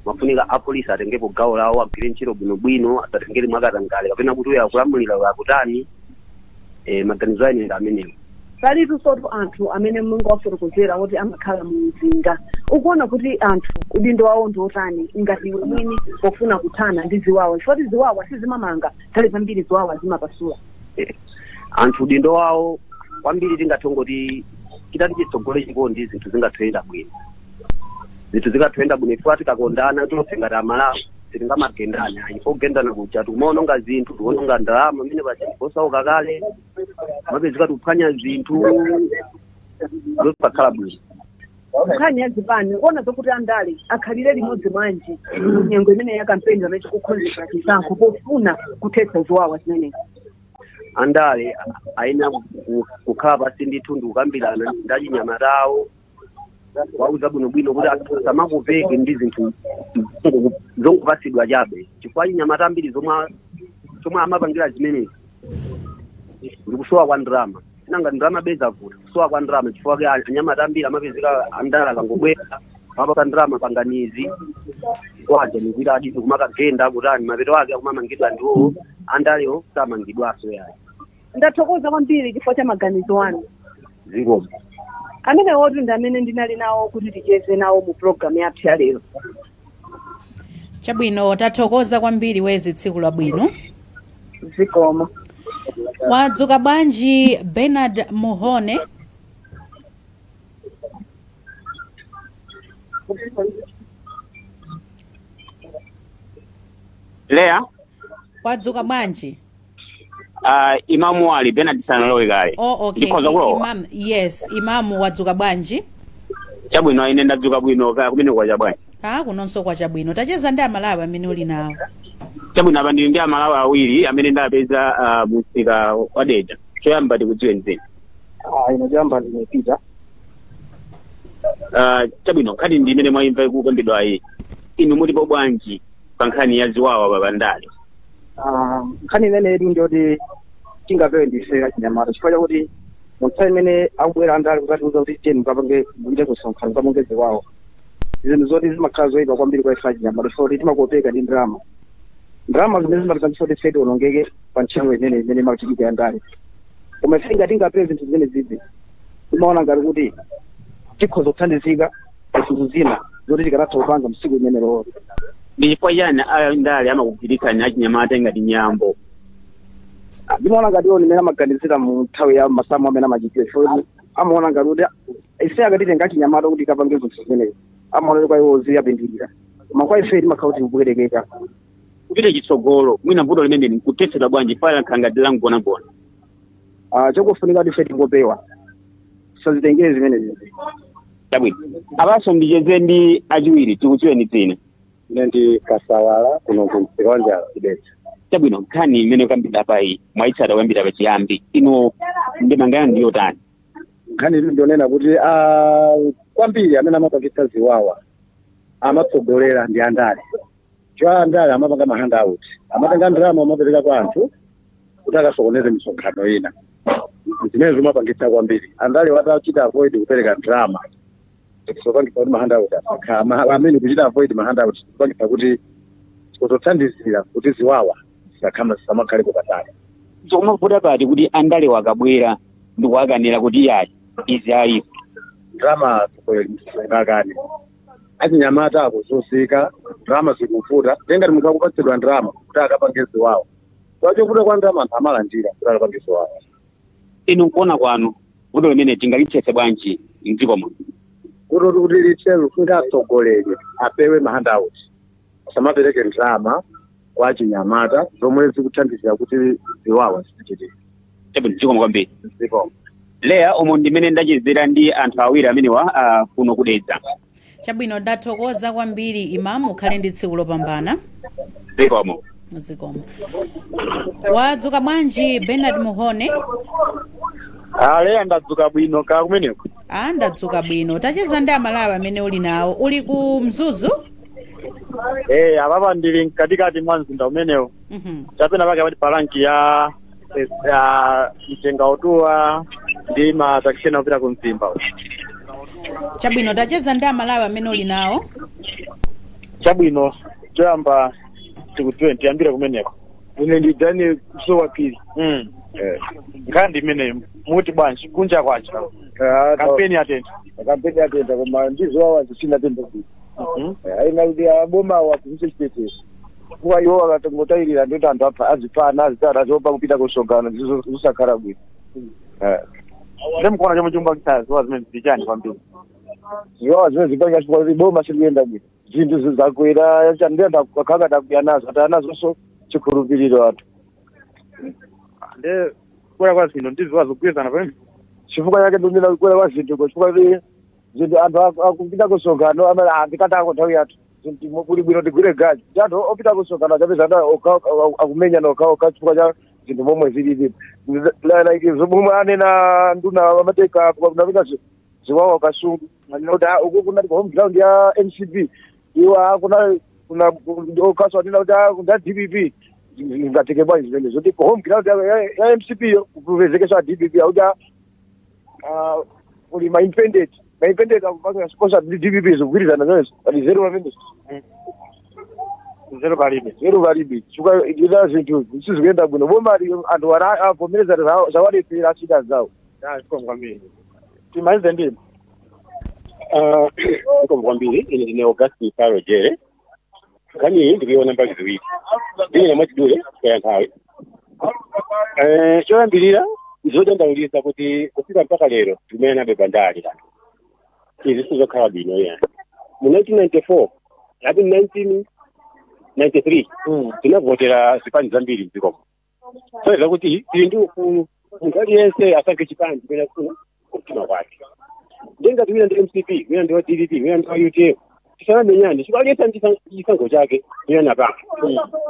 mafunika apolisi atengepo gawo lawo, agwire ntchito bwinobwino, asatengere mwakatangale kapena kuti uyo akulamulira, uyo akutani. Maganizo ane ndi amenewo. Palitunsotu anthu amene mungawafotokozera oti amakhala mu mzinda. Ukuona kuti anthu udindo wawo ndi otani ngati iwe mwini pofuna kuthana ndi ziwawa, chifukwa kuti ziwawa sizimamanga, nthawi zambiri ziwawa zimapasula? Anthu udindo wawo kwambiri tingathe ngoti chitati chitsogole chikondi, zinthu zingathe kuyenda bwino. Zinthu zingathe kuyenda bwino chifukwa tikakondana tonse ngati Amalawi sitingamagendane ayi. Pogendana kuja tikumaononga zinthu, tikuononga ndalama amene paja osauka kale, mapezeka tikuphwanya zinthu zosakhala bwino. Nkhani ya zipani, ukuona zokuti andale akhalire limodzi bwanji nyengo imene ya kampeni pamene tikukonzekera chisankho pofuna kuthetsa ziwawa zimenezi? Andale ayenera kukhala pasi ndithu ndi kukambirana ndi achinyamata awo, wauza bwinobwino kuti asamakopeke ndi zinthu zongopasidwa chabe, chifukwa achinyamata ambiri zomwe amapangira zimenezi ndikusowa kwa ndalama. Nanga ndalama bezavuta, kusowa kwa ndalama, chifukwa ke anyamata ambiri amapezeka andale akangobwera apasa ndalama, panganizi kwaja nikuita adini kumakagenda kutani, mapeto ake akumamangidwa ndiwo andalewo, samangidwaso yayi. Ndathokoza kwambiri chifukwa cha maganizo anu. Zikomo. Amene wotu ndi amene ndinali nawo kuti ticheze nawo mu program yathu ya lero. Chabwino, tathokoza kwambiri Wezi, tsiku labwino. Zikomo. Wadzuka bwanji Bernard Muhone? Leya. Wadzuka bwanji? Imamu Ali Bernard sanalowe kale. Oh, okay. Ndikhoza kulowa? Imam, yes, Imamu, wadzuka bwanji? Chabwino, ine ndadzuka bwino, kaya kumene kwacha bwanji? Ah, kunonso kwacha bwino. Tacheza ndi Amalawi amene uli nawo. Chabwino, apa ndili ndi Amalawi awiri amene ndapeza mumsika wa Dedza. Choyamba tikudziweni dzina. Ine choyamba ndine Peter. Chabwino, nkhani ndi imene mwayimva ikukambidwayi, inu mutipo bwanji pa nkhani ya ziwawa pa ndale? Nkhani imeneyi ndiyoti tingapewe ndife achinyamata, chifukwa chakuti mu nthawi imene akubwera andale kukatiuza kuti tiyeni mukapange, mupite kusonkhano mukapange ziwawa, zinthu zoti zimakhala zoyipa kwambiri kwa ife achinyamata, chifukwa kuti timakopeka ndi ndalama, ndalama zimene zimatipangitsa kuti ife tionongeke pa ntchito imene imachitika ya ndale. Koma ife ngati tingapewe zinthu zimene zizi, timaona ngati kuti tikhoza kuthandizika pa zinthu zina zoti tikanatha kupanga msiku imeneyo. Ndi chifukwa chani andale amakugwiritsani achinyamata ngati nyambo? Ndimaona ngati iwo nimene amaganizira mu nthawi ya masamu amene amachitira, chifukwa kuti amaona ngati kuti ife akatitenga achinyamata kuti tikapange zinthu zimenezi, amaona kuti kwa iwo ziyapindulira, koma kwa ife timakhala kuti tikupwetekeka. Kupita chitsogolo, mwina vuto limeneli nkuthetsedwa bwanji, fala lakhala ngati langonagona? Chokufunika kuti ife tingopewa, tisazitengere zimenezi. Chabwino, apanso ndicheze ndi achiwiri. Tikudziweni dzina. Ine ndi Kasawala, kuno ku msika wa Njala ku Dedza. Chabwino, nkhani imene ikukambidwa apayi mwayitsata kuyambira pachiyambi, inu ndemanga yanu ndiyotani? Nkhani ili ndionena kuti Kwambiri amene amapangitsa ziwawa, amatsogolera ndi andale. Cho andale amapanga ma handout, amatenga ndalama, amapereka kwa anthu kuti akasokoneze misonkhano ina. Zimene zimapangitsa kwambiri, andale watachita avoid kupereka ndalama, zopangitsa kuti ma handout asakhala, amene kuchita avoid ma handout kupangitsa kuti kuzothandizira kuti ziwawa zisakhala, zisamakhalepo patali. Zikumavuta pati kuti andale wakabwera ndikuwakanira kuti yayi, izi ayi? Ndalama atsogoleri sungakane. Achinyamata akuzunzika, ndalama zikuvuta. Tengati munthu akupatsidwa ndalama kuti akapange ziwawa, kwachovuta kwa ndalama anthu amalandira kuti akapange ziwawa. Inu nkuona kwanu, vuto limene tingalithetse bwanji mdziko muno? Kuti lithe, lufunika atsogoleri apewe ma handout, asamapereke ndalama kwa achinyamata zomwe zikuthandizira kuti ziwawa zipitirire. Chabwino, zikomo kwambiri. Zikomo. Leya, umo ndimene ndachezera ndi anthu awiri amenewa kuno kudedza. Chabwino, ndathokoza kwambiri, Imam. Ukhale ndi tsiku lopambana. Zikomo. Zikomo. Wadzuka bwanji, Bernard Muhone? Aleya, ndadzuka bwino, ka kumeneko? A, ndadzuka bwino. Tacheza ndi Amalawi amene uli nawo. Uli ku Mzuzu? Eh, apapa ndili mkatikati mwa mzinda umenewo, chapena pake pati palanki ya mtenga utuwa ndi matakisi ena opita ku Mzimba. Chabwino, tacheza ndi Amalawi amene uli nawo. Chabwino, choyamba tikudziwe, tiyambire kumeneko. Ine ndi Daniel Kusowapiri. Nkhani ndi imeneyo, muti bwanji kunja kwacha, kampeni yatentha? Kampeni yatentha, koma ndizowawa zisinatentha bwino. Aina kuti aboma awaphunzitse chitetezo, kuwa iwo akatongotayirira ndoti anthu apha, azipana, azitata, aziopa kupita kusonkhano, zisakhala bwino. Ndi mukuona chomwe chikumbakitsa ziwawa zimene zili chani kwambiri? Ziwawa zimene zipanga chifukwa kuti boma silikuyenda bwino, zinthu zakwera, ndi anthu akhala takwiya nazo, ataya nazonso chikhulupiriro anthu. Ndi kukwera kwa zinthu ndi ziwawa zikugwirizana pamene? Chifukwa chake ndimene kukwera kwa zinthu, chifukwa kuti zinthu anthu akupita kusonkhano amene andikatako nthawi yathu, zinthu kuli bwino tigwire gaji ndi anthu opita kusonkhano achapeza anthu akumenyana okhaokha chifukwa cha zinthu momwe zilili, like zomwe anena nduna amateka kunapita ziwawa Kasungu, anena kuti uku kunali home ground ya MCP, iwo kuna kuna okaso anena kuti nda DPP. Ngatike bwanji zimene zoti home ground ya MCP yo kupezekesa DPP, akuti kuli ma independent, ma independent akupanga sponsor ndi DPP, zikugwirizana zimenezo? Pali zero pamene? Zero palibe. Zero palibe, chifukwa ila zinthu sizikuyenda bwino. Boma anthu ana avomereza zawalephera, asida zawo. Zikomo kwambiri. Timalize ndimo. Zikomo kwambiri. Ine ndine Augustin Saro Jere. Nkhani iyi ndikuiona mbali ziwiri, ndine mwachidule kwa nthawi. Choyambirira, zodandaulitsa kuti kufika mpaka lero timene nabe pandale kanthu izi sizokhala bwino ya mu 1994 ati 1993 tinavotera zipani zambiri mdzikomo, so kuti tili ndi ufulu, munthu aliyense asankhe chipani chimene akufuna kumtima kwake. Ndengati wina ndi MCP, wina ndi wa DPP, wina ndi wa UTM, tisanamenyane chifukwa aliyense ndi chisankho chake wina napanga.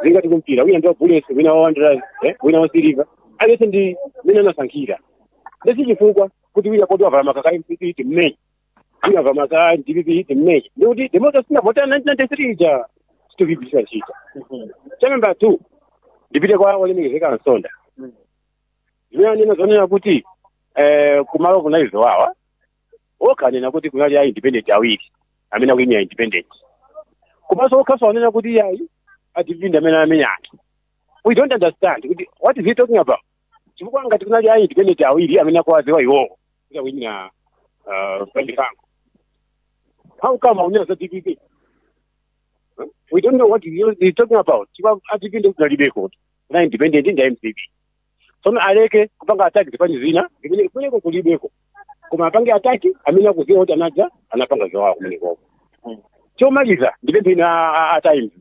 Zingati kumpira, wina ndi wa Bullets, wina wa Wanderers, wina wa Silver, aliyense ndi wina anasankhira. Ndesi chifukwa kuti wina kodi wavala makaka MCP timmenye, wina wavala makaka DPP timmenye, ndikuti democracy tinavotera 1993 ija sitikuyigwiritsa ntchito. Cha number 2, ndipite kwa olemekezeka Nsonda. Zimene anena zonena kuti kumalo kunali ziwawa, okhanena kuti kunali a independent awiri amene akuyimira independent, komanso okhaso anena kuti yayi, a DPP amene amenya anthu. We don't understand kuti what is he talking about, chifukwa ngati kunali a independent awiri amene akuwaziwa iwowo kuti akuyimira pachisankho, how come akunena za DPP? Huh? We don't know what he is talking about, chifukwa a DPP ndi kunalibeko, kuna independent ndi MCP. Tsono aleke kupanga attack zipani zina zimene kumeneko kulibeko, koma apange attack amene akuziwa kuti anadza anapanga ziwawa kumenekoko. Chomaliza, ndipemphe ina a Times,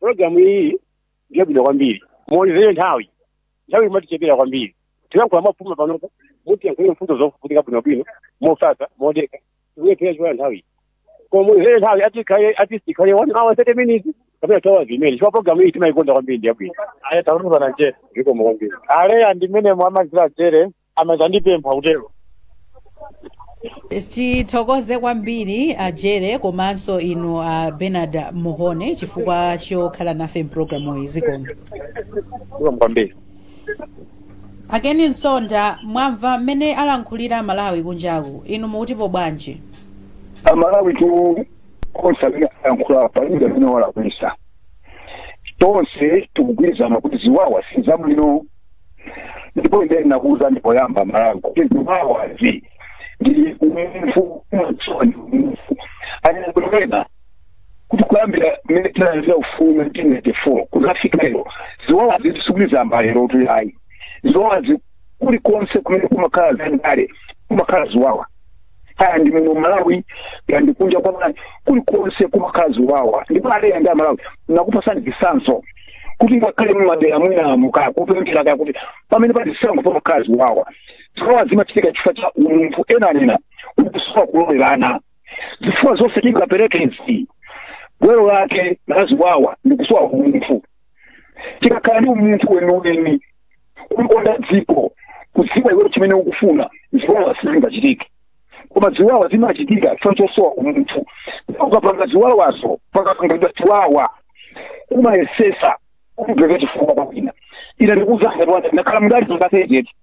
program iyi ndiyabwino kwambiri, muonezere nthawi, nthawi imatichepera kwambiri. Tilankhula mwaphuma panopo, mutiyankhulire mfundo zofunika bwinobwino, mofasa, modeka, tikuyephera chifukwa nthawi. Koma muonezere nthawi, atikhale at least ikhale 1 hour 30 minutes kapena 2 hours imene, chifukwa program iyi timayikonda kwambiri, ndiyabwino. Aya, tauruzana njere. Zikomo kwambiri. Aleya, ndimene mwamazira jere amazandipempha kutero. Tithokoze kwambiri ajere komanso inu a Bernard Muhone chifukwa chokhala nafe mpulogalamu iyi. Zikomo. Zikomo kwambiri. Akeni Nsonda, mwamva mmene alankhulira Malawi kunjaku, inu mukutipo bwanji? Amalawi tu onse amene ayankhula, palibe amene walakwisa. Tonse tikugwirizana kuti ziwawa si zabwino, ndipo ine ndinakuwuza ndipoyamba Malawi kuti ziwawazi ndi umunthu, umadziwa ndi umunthu. Anena kuti kuyambira mmene tinalandira ufulu 1994 kuzafika lero, ziwawazi zisikuzamba lero tuyayi. Ziwawazi kulikonse kumene kumakhala zandale kumakhala ziwawa, kaya ndi muno Malawi, kaya ndi kunja kwa Malawi, kulikonse kumakhala ziwawa. Ndipo aleya ndi Amalawi, nakupasani chisanzo kuti ngakhale mumadera mwinamo, kaya kupemphera, kaya kuti pamene pali zisankho, pamakhala ziwawa. Ziwawa zimachitika chifukwa cha umunthu. Ena anena kuti kusowa kulolerana. Zifukwa zonse tingaperekezi, gwero lake la ziwawa ndi kusowa umunthu. Tikakhala ndi umunthu weniweni, kulikonda dziko, kudziwa iweyo chimene ukufuna, ziwawa sizingachitike. Koma ziwawa zimachitika chifukwa chosowa umunthu. Ukapanga ziwawazo, pakapangidwa chiwawa, umayesesa kumveka chifukwa kwa wina. Ine ndikuuza ngati ndakhala mndali zakasejeti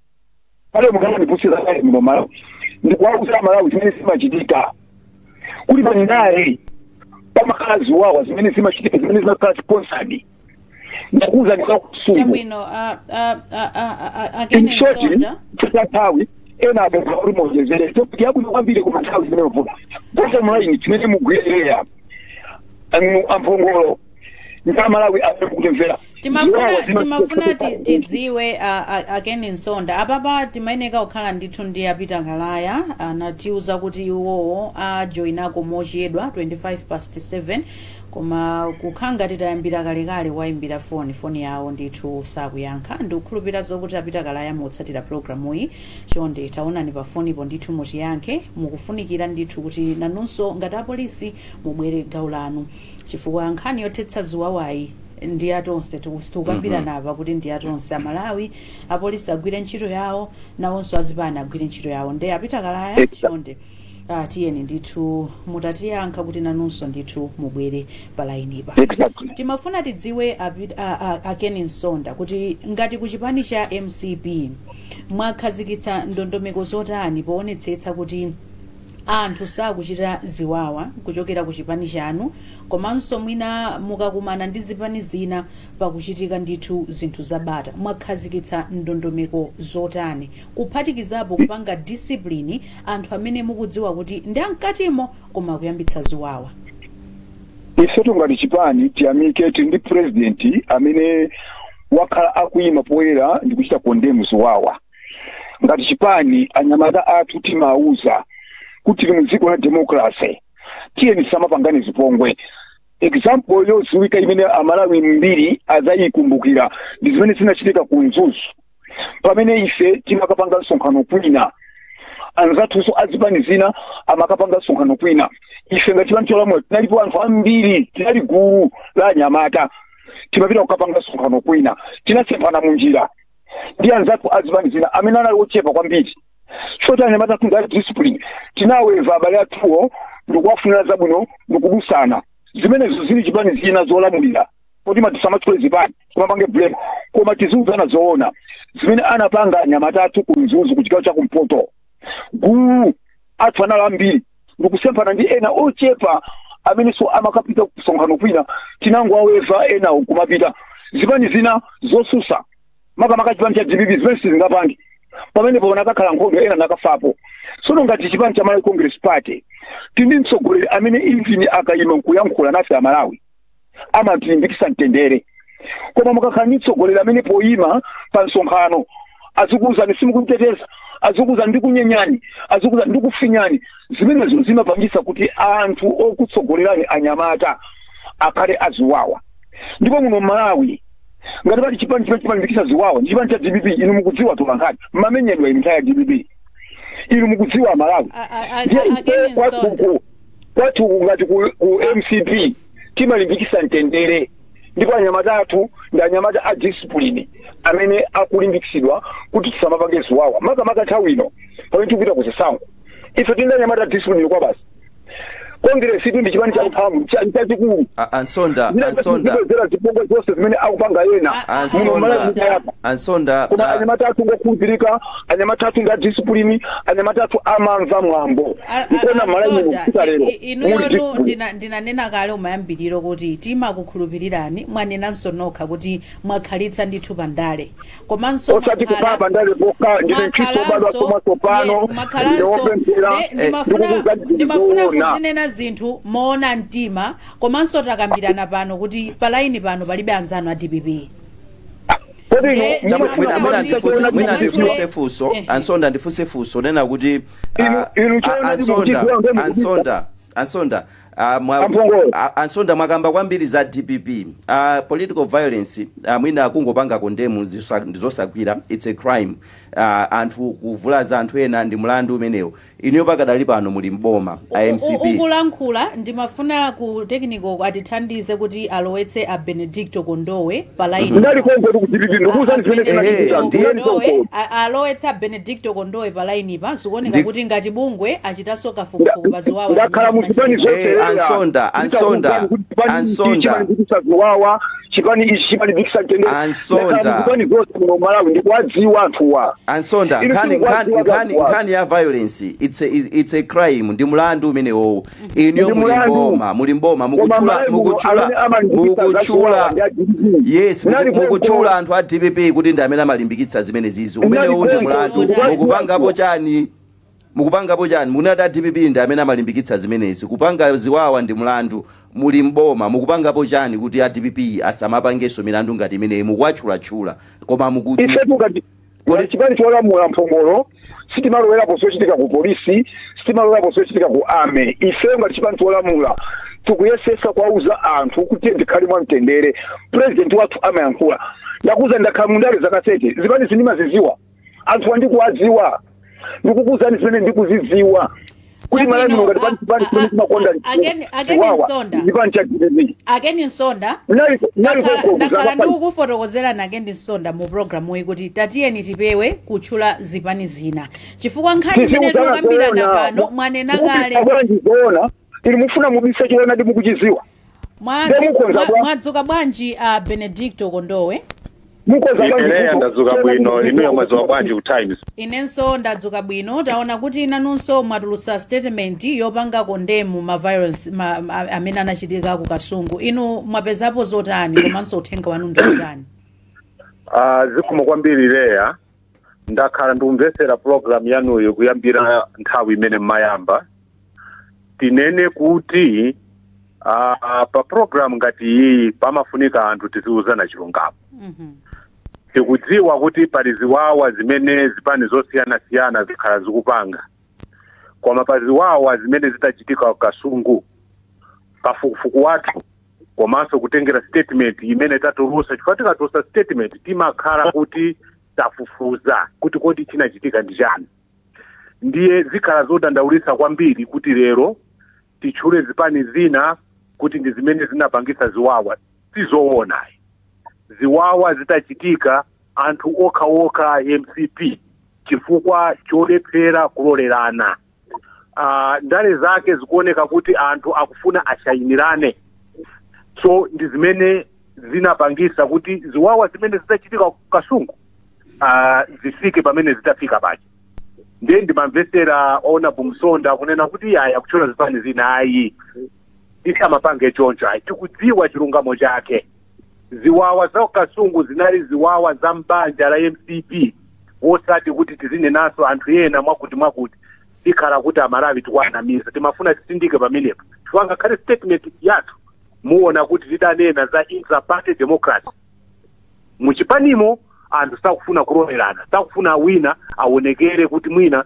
pale mukanandipusira kale muno Malawi, ndikuwauza Malawi zimene zimachitika kuti pandale pamakhala ziwawa zimene zimachitika, zimene zimakhala sponsored. Ndikuuza ndikakusungu. Chabwino, Akeni In short, Nsonda. Chifukwa nthawi, ena apempha kuti muonjezere topic yabwino kwambiri, koma nthawi imene yovuta. Bottom line, chimene mugwireya anu amphongolo ndi Amalawi amene mukutimvera, Timafuna ziwawa timafuna tidziwe, Akeni Nsonda, apapa timayeneka kukhala ndithu ndi apita Kalaya. Anatiuza kuti iwowo ajoyinako mochedwa 25 past 7, koma kukhala ngati tayambira kalekale wayimbira foni, foni yawo ndithu sakuyankha. Ndikukhulupirira zokuti apita Kalaya mukutsatira programuyi. Chonde taonani pa fonipo ndithu mutiyankhe. Mukufunikira ndithu kuti nanunso ngati apolisi mubwere gawo lanu, chifukwa nkhani yothetsa ziwawayi ndi atonse. Tikukambirana apa kuti ndi atonse Amalawi. Apolisi agwire ntchito yawo, nawonso azipani agwire ntchito yawo. Nde apita Kalaya, chonde tiyeni ndithu mutatiyankha kuti nanunso ndithu mubwere pa lainipa. Timafuna tidziwe Akeni Nsonda kuti ngati ku chipani cha MCP mwakhazikitsa ndondomeko zotani poonetsetsa kuti anthu sakuchita ziwawa kuchokera ku chipani chanu, komanso mwina mukakumana ndi zipani zina pakuchitika ndithu zinthu zabata, mwakhazikitsa ndondomeko zotani, kuphatikizapo kupanga discipline anthu amene mukudziwa kuti ndi amkatimo koma kuyambitsa ziwawa? Ifetu ngati chipani tiyamike, tili ndi president amene wakhala akuyima poyera ndi kuchita condemn ziwawa. Ngati chipani, anyamata athu timawuza kuti tili mu dziko la democracy, tiyeni tisamapangane zipongwe. Example yodziwika imene Amalawi mbiri adzayikumbukira ndi zimene zinachitika ku Mzuzu, pamene ife timakapanga msonkhano kwina, anzathunso azipani zina amakapanga msonkhano kwina. Ife ngati chipani cholamula tinalipo anthu ambiri, tinali gulu la anyamata, timapita kukapanga msonkhano kwina. Tinasemphana munjira ndi anzathu azipani zina amene anali ochepa kwambiri. Chifukwa anyamata athu ndi discipline, tinaweva abale athuwo ndikuwafunira zabwino ndikudusana. Zimenezo zili chipani zina zolamulira, poti matisamatchule zipani, timapange blame, koma tiziuzana zoona. Zimene anapanga anyamata athu ku Mzuzu, ku chigawo chakumpoto, gulu athu anali ambiri ndikusemphana ndi ena ochepa amenenso amakapita kusonkhano kwina. Tinangowaweva enawo kumapita. Zipani zina zosusa, makamaka chipani cha DPP, zimene sizingapange pamenepo, panakakhala nkhondo, ena nakafapo. Tsono ngati chipani cha Malawi Congress Party, tindi mtsogoleri amene even akayima nkuyankhula nafe Amalawi amatilimbikitsa mtendere. Koma mukakhala ndi mtsogoleri amene poyima pa msonkhano azikuwuzani simukunteteza, azikuwuzani ndikunyenyani, azikuwuzani ndikufinyani, zimenezo zimapangisa kuti anthu okutsogolerani anyamata akhale aziwawa. Ndipo muno Malawi, ngati pali chipani chimene chimalimbikitsa ziwawa ndi chipani cha DPP. Inu mukudziwa, tolankhani mmamenyedwa inu nthawi ya DPP, inu mukudziwa Amalawi. Ndiye Akeni ife Nsonda. kwathuku ngati ku MCP timalimbikitsa mtendere, ndipo anyamata athu ndi anyamata a discipline amene akulimbikitsidwa kuti tisamapange ziwawa, makamaka nthawi ino pamene tikupita ku zisankho. Ife tili ndi anyamata discipline kwa basi. Congress itu ndi chipani champhamvu, chachikulu. Ansonda, Ansonda. Zibwezera zipongwe zonse zimene akupanga ena muno Malawi. Ansonda. Mutayapa. Ansonda. Koma anyamata athu ngokhulupirika, anyamata athu nga discipline, anyamata athu amamva mwambo. Nkona Malawi muno Ansonda, kufika lero muli inuyotu discipline. Ndinanena kale umayambiriro kuti timakukhulupirirani. Mwanenanso nokha kuti mwakhalitsa ndithu pandale, komanso Osati kukhala pandale pokha, ndine mkhristu obadwa tsopano. Yes, Ndine mwakhalanso wopemphera. Ndikukuwuzani ndimafuna zoona. kuzinena zinthu moona mtima. Komanso takambirana pano kuti palaini pano palibe anzanu a DPP. Kodi Mwina mwina ndifunse funso. Ansonda, ndifunse funso nena kuti Inu choona Ansonda, ndikuchidziwa ndiye. Ansonda, Ansonda, Amphongolo. Ansonda, mwakamba kwambiri za DPP, political violence. Mwina kungopanga condemn ndizosagwira, it's a crime. Anthu kuvulaza anthu ena ndi mlandu umenewo. Inuyo pakadali pano muli mboma a MCP. Ukulankhula, ndimafuna ku technical atithandize kuti alowetse a Benedicto Kondowe pa line. Ndali konko ku DPP, ndikuwuzani zimene zinachitika. Ndali Kondowe konko. Alowetse a Benedicto Kondowe pa line pa. Zikuoneka kuti ngati bungwe achitanso kafukufuku pa ziwawa Ndakhala zimene mu zipani zinachitika. zonse. Ansonda, Ansonda, Ansonda. Chimalimbikitsa ziwawa chipani ichi, chimalimbikitsa mtendere. Ansonda. Ndakhala mu zipani zonse muno Malawi, ndikuwadziwa anthuwa. Ansonda, Inu nkhani sikuwadziwa nkhani anthuwa. nkhani ya violence, it's a crime, ndi mlandu umenewowo. Inuyo Ndi muli mulandu. mboma, muli mboma. Koma Mukutchula Malawi muno mukutchula amene amalimbikitsa mukutchula zaziwawa ndi a DPP. Yes. Ndali konko. Mukutchula anthu a DPP kuti ndi amene amalimbikitsa zimene zizi. Umenewu ndi Ndali mulandu. konko. Mukupangapo chani? Mukupangapo chani? Munati a DPP ndi amene amalimbikitsa zimenezi. Kupanga ziwawa ndi mlandu. Muli mboma, mukupangapo chani kuti a DPP asamapangenso milandu ngati imeneyi? Mukuwatchulatchula, koma muku Ifetu ngati chipani cholamula, mphongolo, sitimalowerapo zochitika ku polisi, sitimalowerapo zochitika ku army. Ifeyo ngati chipani cholamula tikuyesesa kuwauza anthu kuti ndikhale mwamtendere. President wathu amayankhula. Ndakuza, ndakhala mundale zaka 30, zipani zindimaziziwa, anthu andikuwadziwa. Ndikukuuzani zimene ndikuzidziwa kuti Malawi muno ngati pani chipani chimene chimakonda Akeni ziwawa, Nsonda. chipani cha DPP. Akeni Nsonda, Nali konko. Ndakhala Zaka ndikukufotokozerani, Akeni Nsonda, mu programu iyi kuti tatiyeni tipewe kutchula zipani zina, chifukwa nkhani imene tikukambirana pano mwanena kale. Bwanji zoona ili mufuna mubise choona ndi mukuchiziwa? Ndiye mukonza bwa- Mwadzuka bwanji, a Benedicto Kondowe? Mukonza bwanji? Ineya ndadzuka bwino. Inuyo mwadzuka bwanji ku Times? Inenso ndadzuka bwino. Taona kuti nanunso mwatulutsa statement yopanga condemn ma violence amene anachitika ku Kasungu. Inu mwapezapo zotani, komanso uthenga wanu ndi utani? Zikomo kwambiri, Leya. Ndakhala ndikumvetsera program yanuyo kuyambira nthawi imene mmayamba. Tinene kuti pa program ngati iyi pamafunika anthu tiziuzana chilungamo. Tikudziwa kuti pali ziwawa zimene zipani zosiyanasiyana zikhala zikupanga, koma pa ziwawa zimene zitachitika ku Kasungu, pafukufuku wathu komanso kutengera statement imene tatulusa, chifukwa tikatulusa statement timakhala kuti tafufuza kuti kodi chinachitika ndi chani. Ndiye zikhala zodandaulitsa kwambiri kuti lero titchule zipani zina kuti ndi zimene zinapangisa ziwawa. Sizoona. Ziwawa zitachitika, anthu okhaokha MCP, chifukwa cholephera kulolerana. Ndale zake zikuoneka kuti anthu akufuna ashayinirane, so ndi zimene zinapangisa kuti ziwawa zimene zitachitika ku Kasungu zifike pamene zitafika paja. Ndiye ndimamvesera ona Bumsonda kunena kuti yaya, kutchula zipani zina, ayi, tisamapange choncho, ayi. Tikudziwa chilungamo chake. Ziwawa za Kasungu zinali ziwawa za mbanja la MCP, wosati kuti tizinenanso anthu ena mwakuti mwakuti, tikhala kuti Amalawi tikuwanamiza. Timafuna tisindike pamenepo, chifukwa ngakhale statement yathu muona kuti tidanena za intra-party democracy. Muchipanimo anthu sakufuna kulolerana, sakufuna wina aonekere kuti mwina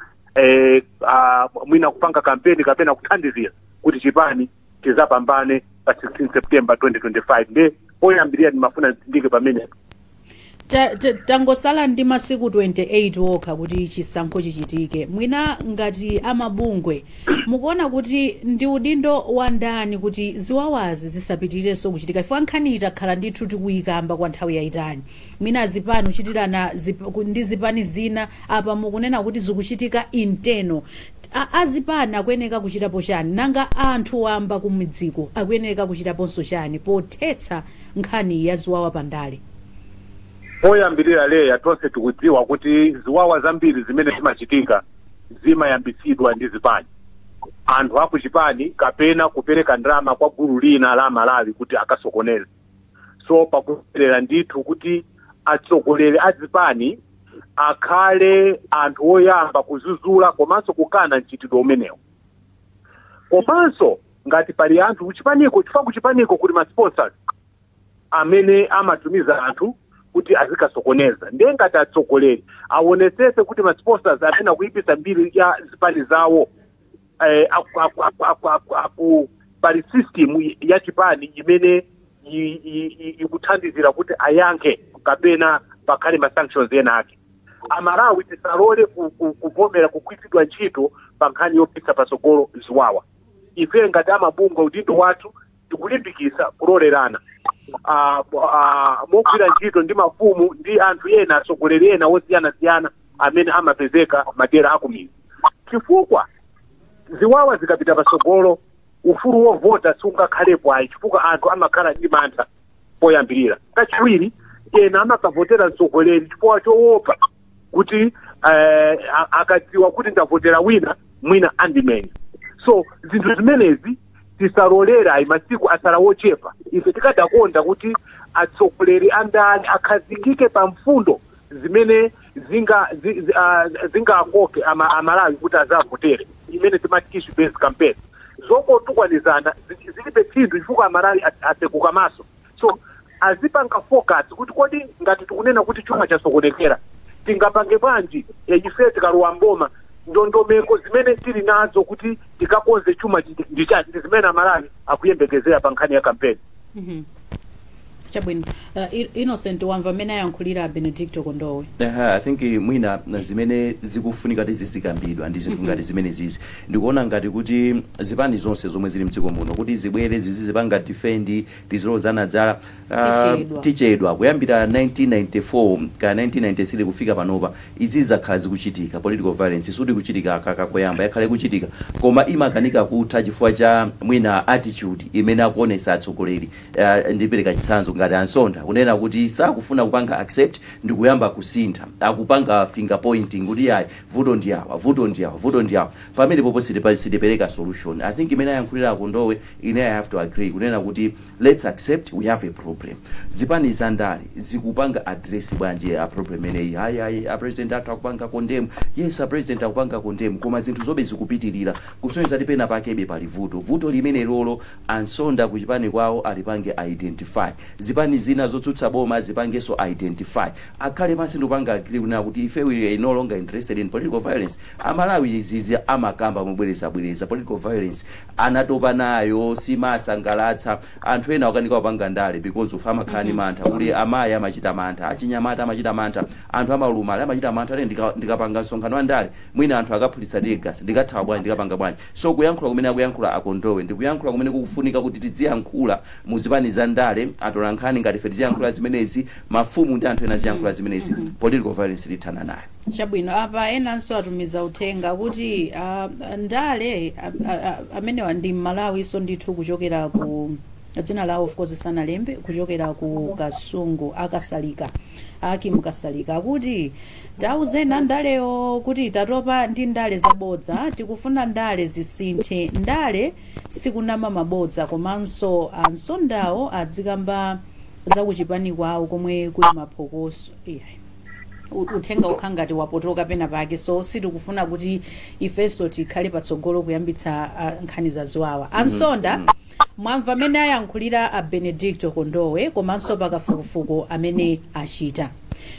mwina kupanga kampeni kapena kuthandizira kuti chipani chizapambane pa 16 September 2025. Nde poyambirira ndimafuna ndisindike pamenepo. Tangosala ndi masiku 28 okha kuti chisankho chichitike. Mwina ngati amabungwe mukuona kuti ndi udindo wa ndani kuti ziwawazi zisapitirirenso kuchitika? Chifukwa nkhani itakhala ndithu tikuyikamba kwa nthawi yayitali, mwina zipani kuchitirana ndi zipani zina, apa mukunena kuti zikuchitika internal. Azipani akuyeneka kuchitapo chani? Nanga anthu wamba kumidziko akuyeneka kuchitaponso chani pothetsa nkhani ya ziwawa pandale? Poyambirira, Leya, tonse tikudziwa kuti ziwawa zambiri zimene zimachitika zimayambitsidwa ndi zipani, anthu akuchipani kapena kupereka ndalama kwa gulu lina la Malawi kuti akasokoneze. So pakuperera ndithu kuti atsogoleri a zipani akhale anthu oyamba kuzuzula komanso kukana mchitidwe umenewo, komanso ngati pali anthu kuchipaniko, chifukwa kuchipaniko kuli ma sponsors amene amatumiza anthu kuti azikasokoneza. Ndiye ngati atsogoleri aonetsetse kuti ma sponsors amene akuyipisa mbiri ya zipani zawo, pali system ya chipani imene ikuthandizira kuti ayankhe kapena pakhale ma sanctions ena ake. Amalawi tisalole kuvomera kugwiritsidwa ntchito pa nkhani yopitsa patsogolo ziwawa. Ife ngati amabungwe, udindo wathu tikulimbikitsa kulolerana mogwira ntchito ndi mafumu ndi anthu ena, atsogoleri ena osiyanasiyana amene amapezeka madera akumizi, chifukwa ziwawa zikapita patsogolo, ufulu wovota sungakhalepo ayi, chifukwa anthu amakhala ndi mantha poyambirira. Kachiwiri, ena amakavotera mtsogoleri chifukwa choopa kuti akadziwa kuti ndavotera wina, mwina andimenya. So zinthu zimenezi tisalolera ayi. Masiku asala wochepa. Ife tikadakonda kuti atsogoleri andale akhazikike pa mfundo zimene zingakoke Amalawi kuti azavotere, imene timati issue based campaign. Zokotukwanizana zilibe phindu, chifukwa Amalawi asekuka maso. So azipanga focus kuti kodi ngati tikunena kuti chuma chasokonekera, tingapange bwanji ife tikalowa mboma? Ndondomeko zimene tili nazo kuti tikakonze chuma ndichati, ndi zimene Amalawi akuyembekezera pa nkhani ya kampeni. Chabwino. Innocent, wamva mmene ayankhulira Benedicto Kondowe? Aha, I think mwina zimene zikufunika tizizikambidwa ndi zinthu ngati zimene zizi. Ndikuona ngati kuti zipani zonse zomwe zili mdziko muno kuti zibwere zizipanga defend tizilozana dzala, Tichedwa. Tichedwa. Kuyambira 1994 ka 1993 kufika panopa, izi zakhala zikuchitika. Political violence sudi kuchitika kakakoyamba, yakhale kuchitika, koma imakanika kutha chifukwa cha mwina attitude imene akuonetsa atsogoleri. Ndipereka chitsanzo ngati Ansonda kunena kuti sakufuna kupanga accept ndi kuyamba kusintha, akupanga finger pointing kuti ayi, vuto ndi awa, vuto ndi awa, vuto ndi awa. Pamene popo sitipereka solution. I think imene ayankhulira Akondowe, ine I have to agree kunena kuti let's accept we have a problem. Zipani za ndale zikupanga address bwanji a problem imeneyi? Hayi, hayi, a president athu akupanga condemn. Yes, a president akupanga condemn, koma zinthu zobe zikupitirira, kusonyeza kuti pena pakebe pali vuto. Vuto limene lolo Ansonda kuchipani kwawo alipange identify, zipani zina zotsutsa boma zipangenso identify, akhale pansi ndikupanga agree kunena kuti ife we are no longer interested in political violence. Amalawi izizi amakamba mobwerezabwereza, political violence anatopa nayo, simasangalatsa anthu. Ena akanika kupanga ndale because of amakhala ndi mantha, kuti amayi amachita mantha, achinyamata amachita mantha, anthu amalumali amachita mantha ati ndikapanga msonkhano wa ndale, mwina anthu akaphulitsa tear gas, ndikathawa bwanji, ndikapanga bwanji? So kuyankhula kumene akuyankhula Akondowe ndikuyankhula kumene kukufunika kuti tidziyankhula muzipani za ndale, atola nkhani ngati ife tiziyankhula zimenezi, mafumu ndi anthu ena aziyankhula zimenezi. Political violence tithana nayo. Chabwino. Apa enanso atumiza uthenga kuti ndale amenewa ndi Mmalawiso ndithu, kuchokera ku, dzina lawo of course sanalembe, kuchokera ku Kasungu, Akasalika, Akim Kasalika, akuti tauzeni andalewo kuti tatopa ndi ndale zabodza, tikufuna ndale zisinthe. Ndale sikunama mabodza, komanso Ansondawo adzikamba zakuchipani kwawo komwe kuli maphokoso. Iyayi, uthenga ukha ngati wapotoka pena pake, so sitikufuna kuti ifenso tikhale patsogolo kuyambitsa nkhani za ziwawa. Ansonda, mwamva amene ayankhulira a Benedicto Kondowe komanso pakafukufuku amene achita.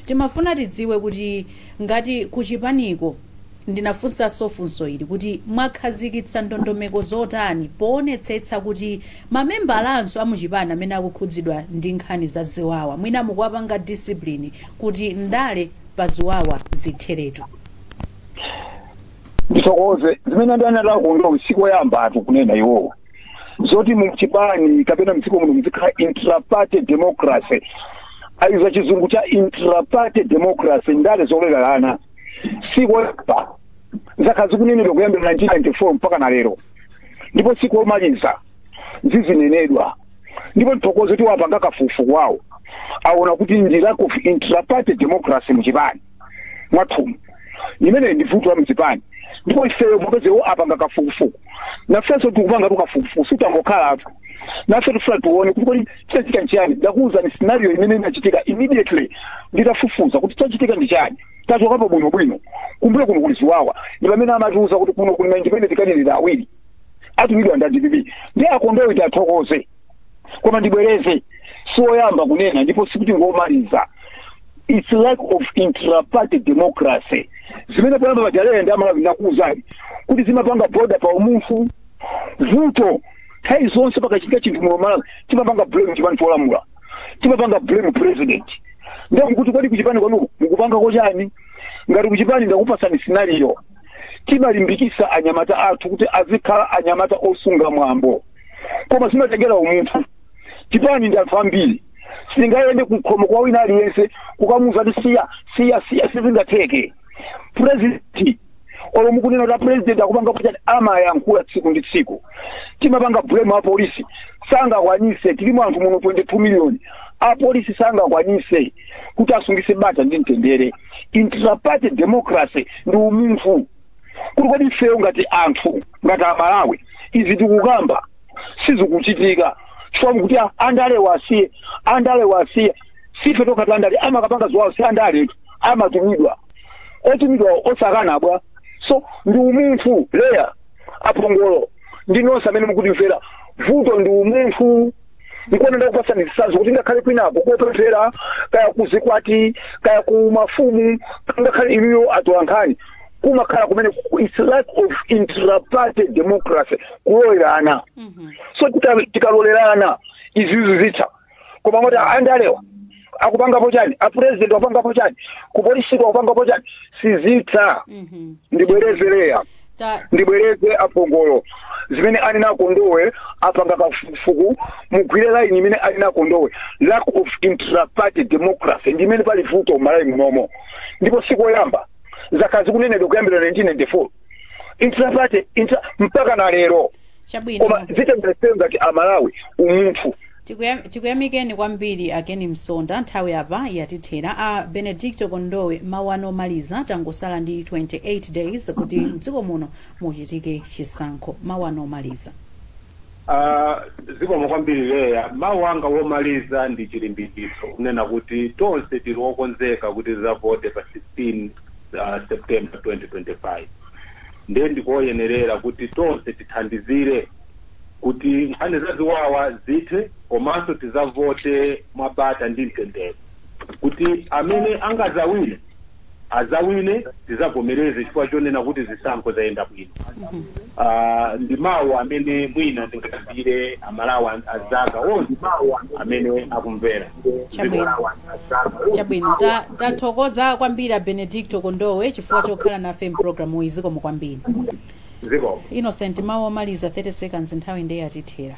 Timafuna tidziwe kuti ngati kuchipaniko, ndinafunsanso funso ili kuti mwakhazikitsa ndondomeko zotani poonetsetsa kuti mamembalanso amuchipani amene akukhudzidwa ndi nkhani za ziwawa, mwina mukuwapanga discipline kuti ndale pa ziwawa zitheretu? Ndithokoze. Zimene ndanena Kondowe sikoyamba atu kunena iwowo zoti muchipani kapena mdziko muno muzikhala intraparty democracy. Ayuza chizungu cha intraparty democracy, ndale zolererana, sikoyamba. Zakhala zikunenedwa kuyambira 1994 mpaka na lero, ndipo tsiku lomaliza zizinenedwa. Ndipo tithokoze kuti wapanga kafukufuku wawo, aona kuti ndi lack of intraparty democracy muchipani mwathumu, imene ndi vuto la mchipani. Ndipo ifeyo popezewo apanga kafukufuku, nafenso tikupanga kafukufuku, sitangokhalatu. Nafe tifuna tione kuti kodi chachitika nchiyani. Ndakuwuzani scenario imene inachitika immediately nditafufuza kuti chachitika ndi chani. Tachokapo bwinobwino, kumbuyo kuno kuli ziwawa, ndi pamene amatiuza kuti kuno kuli ma independent candidate awiri atumidwa ndi DPP. Ndi akondowe tiathokoze, koma ndibwereze, siwoyamba kunena ndipo sikuti ngomaliza. It's lack of intraparty democracy zimene poyamba pajalere ndi Amalawi ndakuwuzani kuti zimapanga border pa umunthu. Vuto nthawi zonse pakachitika chinthu muno Malawi, timapanga blame chipani cholamula, timapanga blame president. Ndekuti kodi kuchipani kwanuko mukupanga chani? Ngati kuchipani, ndakupasani scenario, timalimbikisa anyamata athu kuti azikhala anyamata osunga mwambo, koma zimatengera umunthu. Chipani ndi anthu ambiri, sitingayende kukhomo kwa wina aliyense kukamuza kuti siya, siya, siya, sizingatheke. President, olo mukunena kuti president akupanga kuchani, amayankhula tsiku ndi tsiku. Timapanga blame apolisi, sangakwanise. Tilimo anthu muno 22 million, apolisi sangakwanise kuti asungise bata ndi mtendere. Intraparty democracy ndi umunthu, kuti kodi ifeyo ngati anthu, ngati Amalawi, izi tikukamba sizikuchitika chifukwa mukuti andale wasiye, andale wasiye. Sife tokha andale amakapanga ziwawo, si andale amatumidwa, otumidwa osakana bwa. So ndi umunthu. Leya, apongolo ndi nonse amene mukutimvera, vuto ndi umunthu. Nkuona ndakupasani zitsanzo kuti ngakhale kwinako kopemphera, kaya kuzikwati, kaya ku mafumu, ngakhale inuyo atolankhani, kumakhala kumene it's lack of intraparty democracy, kulolerana. So tikalolerana izizi zitha. Koma ngoti andalewa akupangapo chani, apresident akupangapo chani, kupolisiko akupangapo chani, sizitha. Ndibwereze Leya, ndibwereze apongolo, zimene anena Kondowe, apanga kafukufuku, mugwire line imene anena Kondowe. Lack of intraparty democracy ndi imene pali vuto m'Malawi munomo, ndipo sikoyamba, zakhala zikunenedwa kuyambira 1994, intraparty intra, mpaka na lero. Chabwino. Koma zitengere ngati Amalawi umunthu. Tikuyamikeni kwambiri Akeni Msonda, nthawi apa yatithera. A Benedicto Kondowe, mawu ano omaliza, tangosala ndi 28 days kuti mdziko muno muchitike chisankho, mawu ano omaliza. Zikomo kwambiri Leya. Mawu anga womaliza ndi chilimbikitso kunena kuti tonse tili wokonzeka kuti tizavote pa 16 September 2025. Ndiye ndikoyenerera kuti tonse tithandizire kuti nkhani za ziwawa zithe, komanso tizavote mwabata ndi mtendere, kuti amene angazawine azawine, tizavomereze chifukwa chonena kuti zisankho zayenda bwino. Ndi mawu amene mwina ndingasiyire Amalawi azanga onse amene akumvera. Chabwino, tathokoza kwambiri a Benedicto Kondowe chifukwa chokhala nafe mpulogalamu iyi, zikomo kwambiri. Zikomo. Innocent, mawu omaliza, 30 seconds, nthawi ndiye yatithera.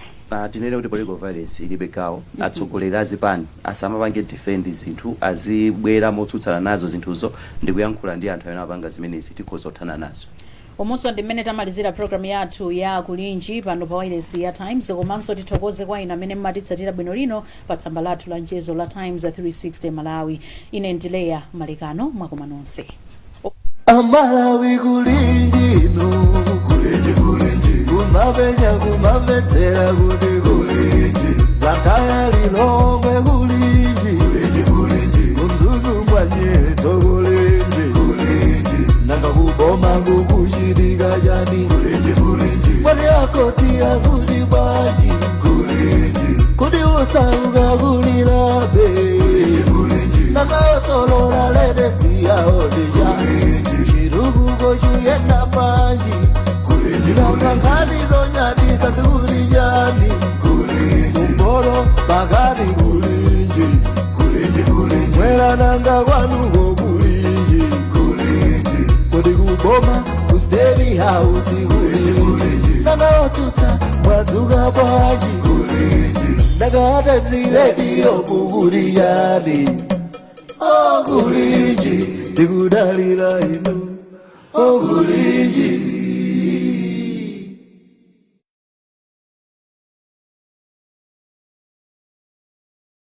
Tinene kuti political violence ilibe gawo. Atsogoleri azipani asamapange defend zinthu, azibwera motsutsana nazo zinthuzo ndikuyankhula ndi anthu amene apanga zimenezi, tikhoza kuthana nazo. Umonso ndi mmene tamalizira programu yathu ya Kulinji pano pa wireless ya Times. Komanso tithokoze kwa inu amene mmatitsatira bwino lino pa tsamba lathu la mchezo la Times 360 Malawi. Ine ndileya Malekano, mwakoma nonse. Amalawi kulinji inu, kulinji, kulinji, kumapenya kumamvetsera kuti kulinji, Blantyre, Lilongwe kulinji, kulinji, kulinji, kumzuzu mwanyeto kulinji, kulinji, nanga kuboma kukuchitika chani, kulinji, kulinji, mwati akoti akuti bwanji, kulinji, kuti usauka kulilabe, kulinji, nanga osolola latest yawo ndija, chitukuko chuyenda panji, nanga nkhani zonyadisa zikuli chani, kumboro pakati kulinji, mwera nanga kwanuko kulinji, kodi kuboma ku State House kulinji, nanga otsutsa mwadzuka bwanji, nanga Times Radio kukuli yani? Oh, kulinji, tikudalira inu. Okulinji.